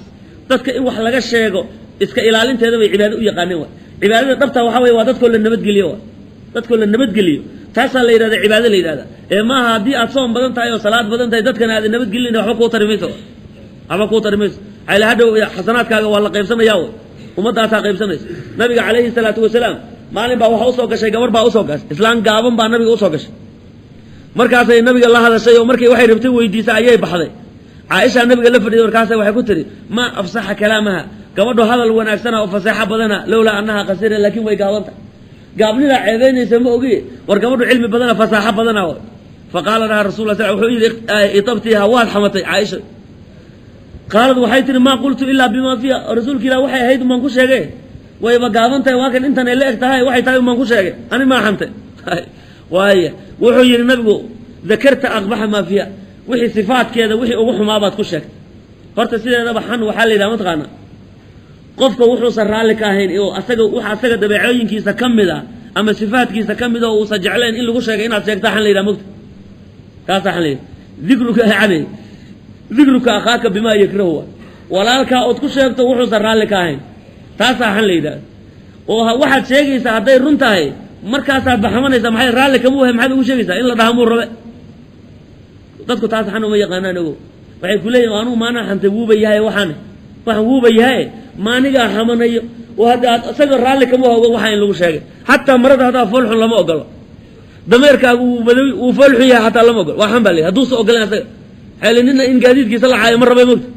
dadka in wax laga sheego iska ilaalinteeda bay cibaado u yaqaaneen waay. Cibaadada dhabta waxaa weye waa dadkoo la nabadgeliyo waay, dadkoo la nabadgeliyo taasaa la yidhahda cibaado la yidhahda. Ee maaha haddii aad soom badan tahay oo salaad badan tahay dadkana aada nabadgelin waxba kuu tari mayso, waxba kuu tari mayso. Maxaa hadhow xasanaadkaaga waa la qaybsanaya way, ummaddaasaa qaybsanaysa. Nabiga calayhi salaatu wasalaam maalin baa waxa usoo gashay gabar baa usoo gashay, islaan gaaban baa nabiga usoo gashay, markaasay nabiga la hadashay oo markay waxay rabtay weydiisay ayay baxday. Caaishaa nabiga la fadhiyay, markaasa waxay ku tiri maa afsaxa kalaamaha, gabadho hadal wanaagsana oo faseexo badana, lowlaa annaha qasiira, laakiin way gaabanta, gaabnidaa ceebeynaysa ma ogi, war gabadhu cilmi badana fasaaxo badana. Fa qaala laha rasul sl wuxuu yidhi itabtiha, waad xamatay Caaisha. Qaalad waxay tihi maa qultu ilaa bimaa fiiha, rasuulka ilah waxay ahayd umaan ku sheegay, wayba gaaban tahay, waa kan intan ay la eg tahay, waxay tahay umaan ku sheegay, ani maa xantay. Waaya wuxuu yidhi nabigu dakarta aqbaxa maa fiiha, wixii sifaadkeeda wixii ugu xumaabaad ku sheegtay. Horta sideedaba xan waxaa la yidhaha mataqaana qofka wuxuusan raalli ka ahayn oo asaga waxa asaga dabeecooyinkiisa ka mid ah ama sifaadkiisa ka mid oo uusan jeclayn in lagu sheegay inaad sheegtaa xan la yidhaha mogta, taasaa xan la yidhaha. Dikruka yani dikruka akhaaka bimaa yakrahu, walaalkaa ood ku sheegto wuxuusan raalli ka ahayn, taasaa xan la yidhahda. Oo waxaad sheegaysaa hadday run tahay markaasaad baxamanaysaa, maxay raalli kamuu ahay, maxaad ugu sheegaysaa in la dhaha muu rabe. Dadku taas xan uma yaqaanaan ogow, waxay ku leeyihin anugu maanaa xantay, wuuba yahay waxaan waxaan wuuba yahay maanigaa xamanayo, oo hadda aad isaga raalli kama ogo waxaa in lagu sheegay. Xataa marada haddaa foolxun lama ogolo, dameerkaagu wuu badawi wuu foolxun yahay xataa lama ogolo, waa xan baa leeyahy hadduusa ogoleen asaga. Xeeli nina in gaadiidkiisa la caayo ma rabay mogta,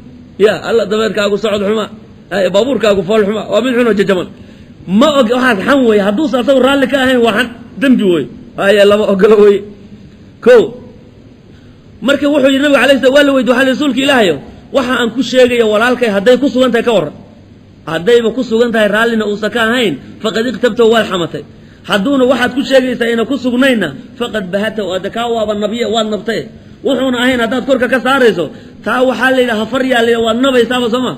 ya alla dameerkaagu socod xuma, baabuurkaagu fool xuma, waa mid xun oo jajaban, ma og waxaas xan weeye. Hadduusa asagu raalli ka ahayn waa xan dembi wey, haya lama ogolo wey. Ko marka wuxuu yidhi nabiga alay slam waa la weydi waxa rasuulka ilaahayo Waxa aan ku sheegaya walaalkay hadday ku sugan tahay ka warran, haddayba ku sugan tahay raallina uusan ka ahayn, faqad iqtabtahu, waad xamatay. Hadduuna waxaad ku sheegaysaa ayna ku sugnayna, faqad bahatahu, adde kaa waaba nabiye, waad nabtay. Wuxuuna ahayn haddaad korka ka saarayso, taa waxaa la yidhaha hafaryaa la yidhaha, waad nabaysaaba, soo ma?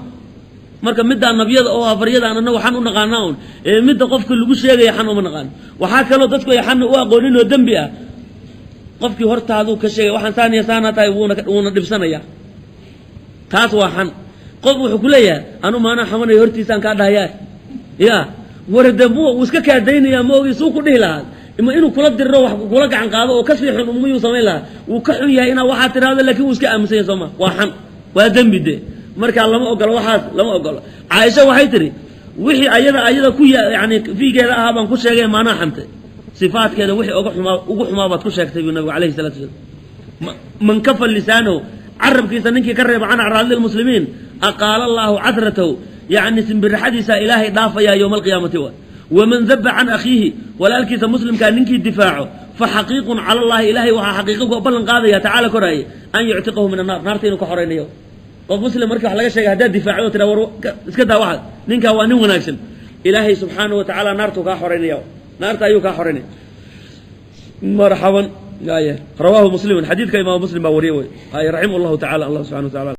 Marka middaa nabyada oo hafaryadaan annagu xan u naqaanaa un, ee midda qofka lagu sheegaya xan uma naqaano. Waxaa kaloo dadku ay xanna u aqoonin oo dembi ah, qofkii hortaaduu ka sheegay waxaan saaniya saana tahay, wuuna dhibsanaya, taas waa xan. Qof wuxuu ku leeyahay, anu maanaa xamanayo, hortiisaan kaa dhahayaa ya warade, mu wuu iska kaadaynaya, ma ogi suu ku dhihi lahaa, ima inuu kula diriro, wax kula gacan qaado oo kasii xun miyuu samayn lahaa. Wuu ka xun yahay inaa waxaa tidhahdo, lakin wuu iska aaminsan yahay, sooma? Waa xan, waa dembi de. Markaa lama ogolo, waxaas lama ogolo. Caaisha waxay tidhi, wixii ayada ku yani fiigeeda ahaa baan ku sheegay, maanaa xantay? Sifaadkeeda wixii uga xumaa ugu xumaa baad ku sheegtay, buu nabigu alayhi salatu wasalaam. Man kafa lisaanahu, carabkiisa ninkii ka reeba, can acraadi lmuslimiin, aqaala allaahu cadratahu, yacni simbiraxadiisa ilaahay dhaafayaa yowma alqiyaamati. Wa waman daba can akhiihi, walaalkiisa muslimkaa ninkii difaaco, fa xaqiiqun cala allahi, ilaahay waxaa xaqiiqo ku ballan qaadaya, tacaala koraaye, an yuctiqahu min annaar, naarta inuu ka xoraynayo. Qof muslim markii wax laga sheegay haddaad difaacdo, tira war iska daa waxaad, ninkaa waa nin wanaagsan, ilaahay subxaanahu wa tacaala naartuu kaa xoraynaya, naarta ayuu kaa xoraynaya. Marxaban. Rawaahu muslimun, xadiidka imaamu Muslim baa wariyay wey, raximah llahu tacala, allah subxana wa tacala.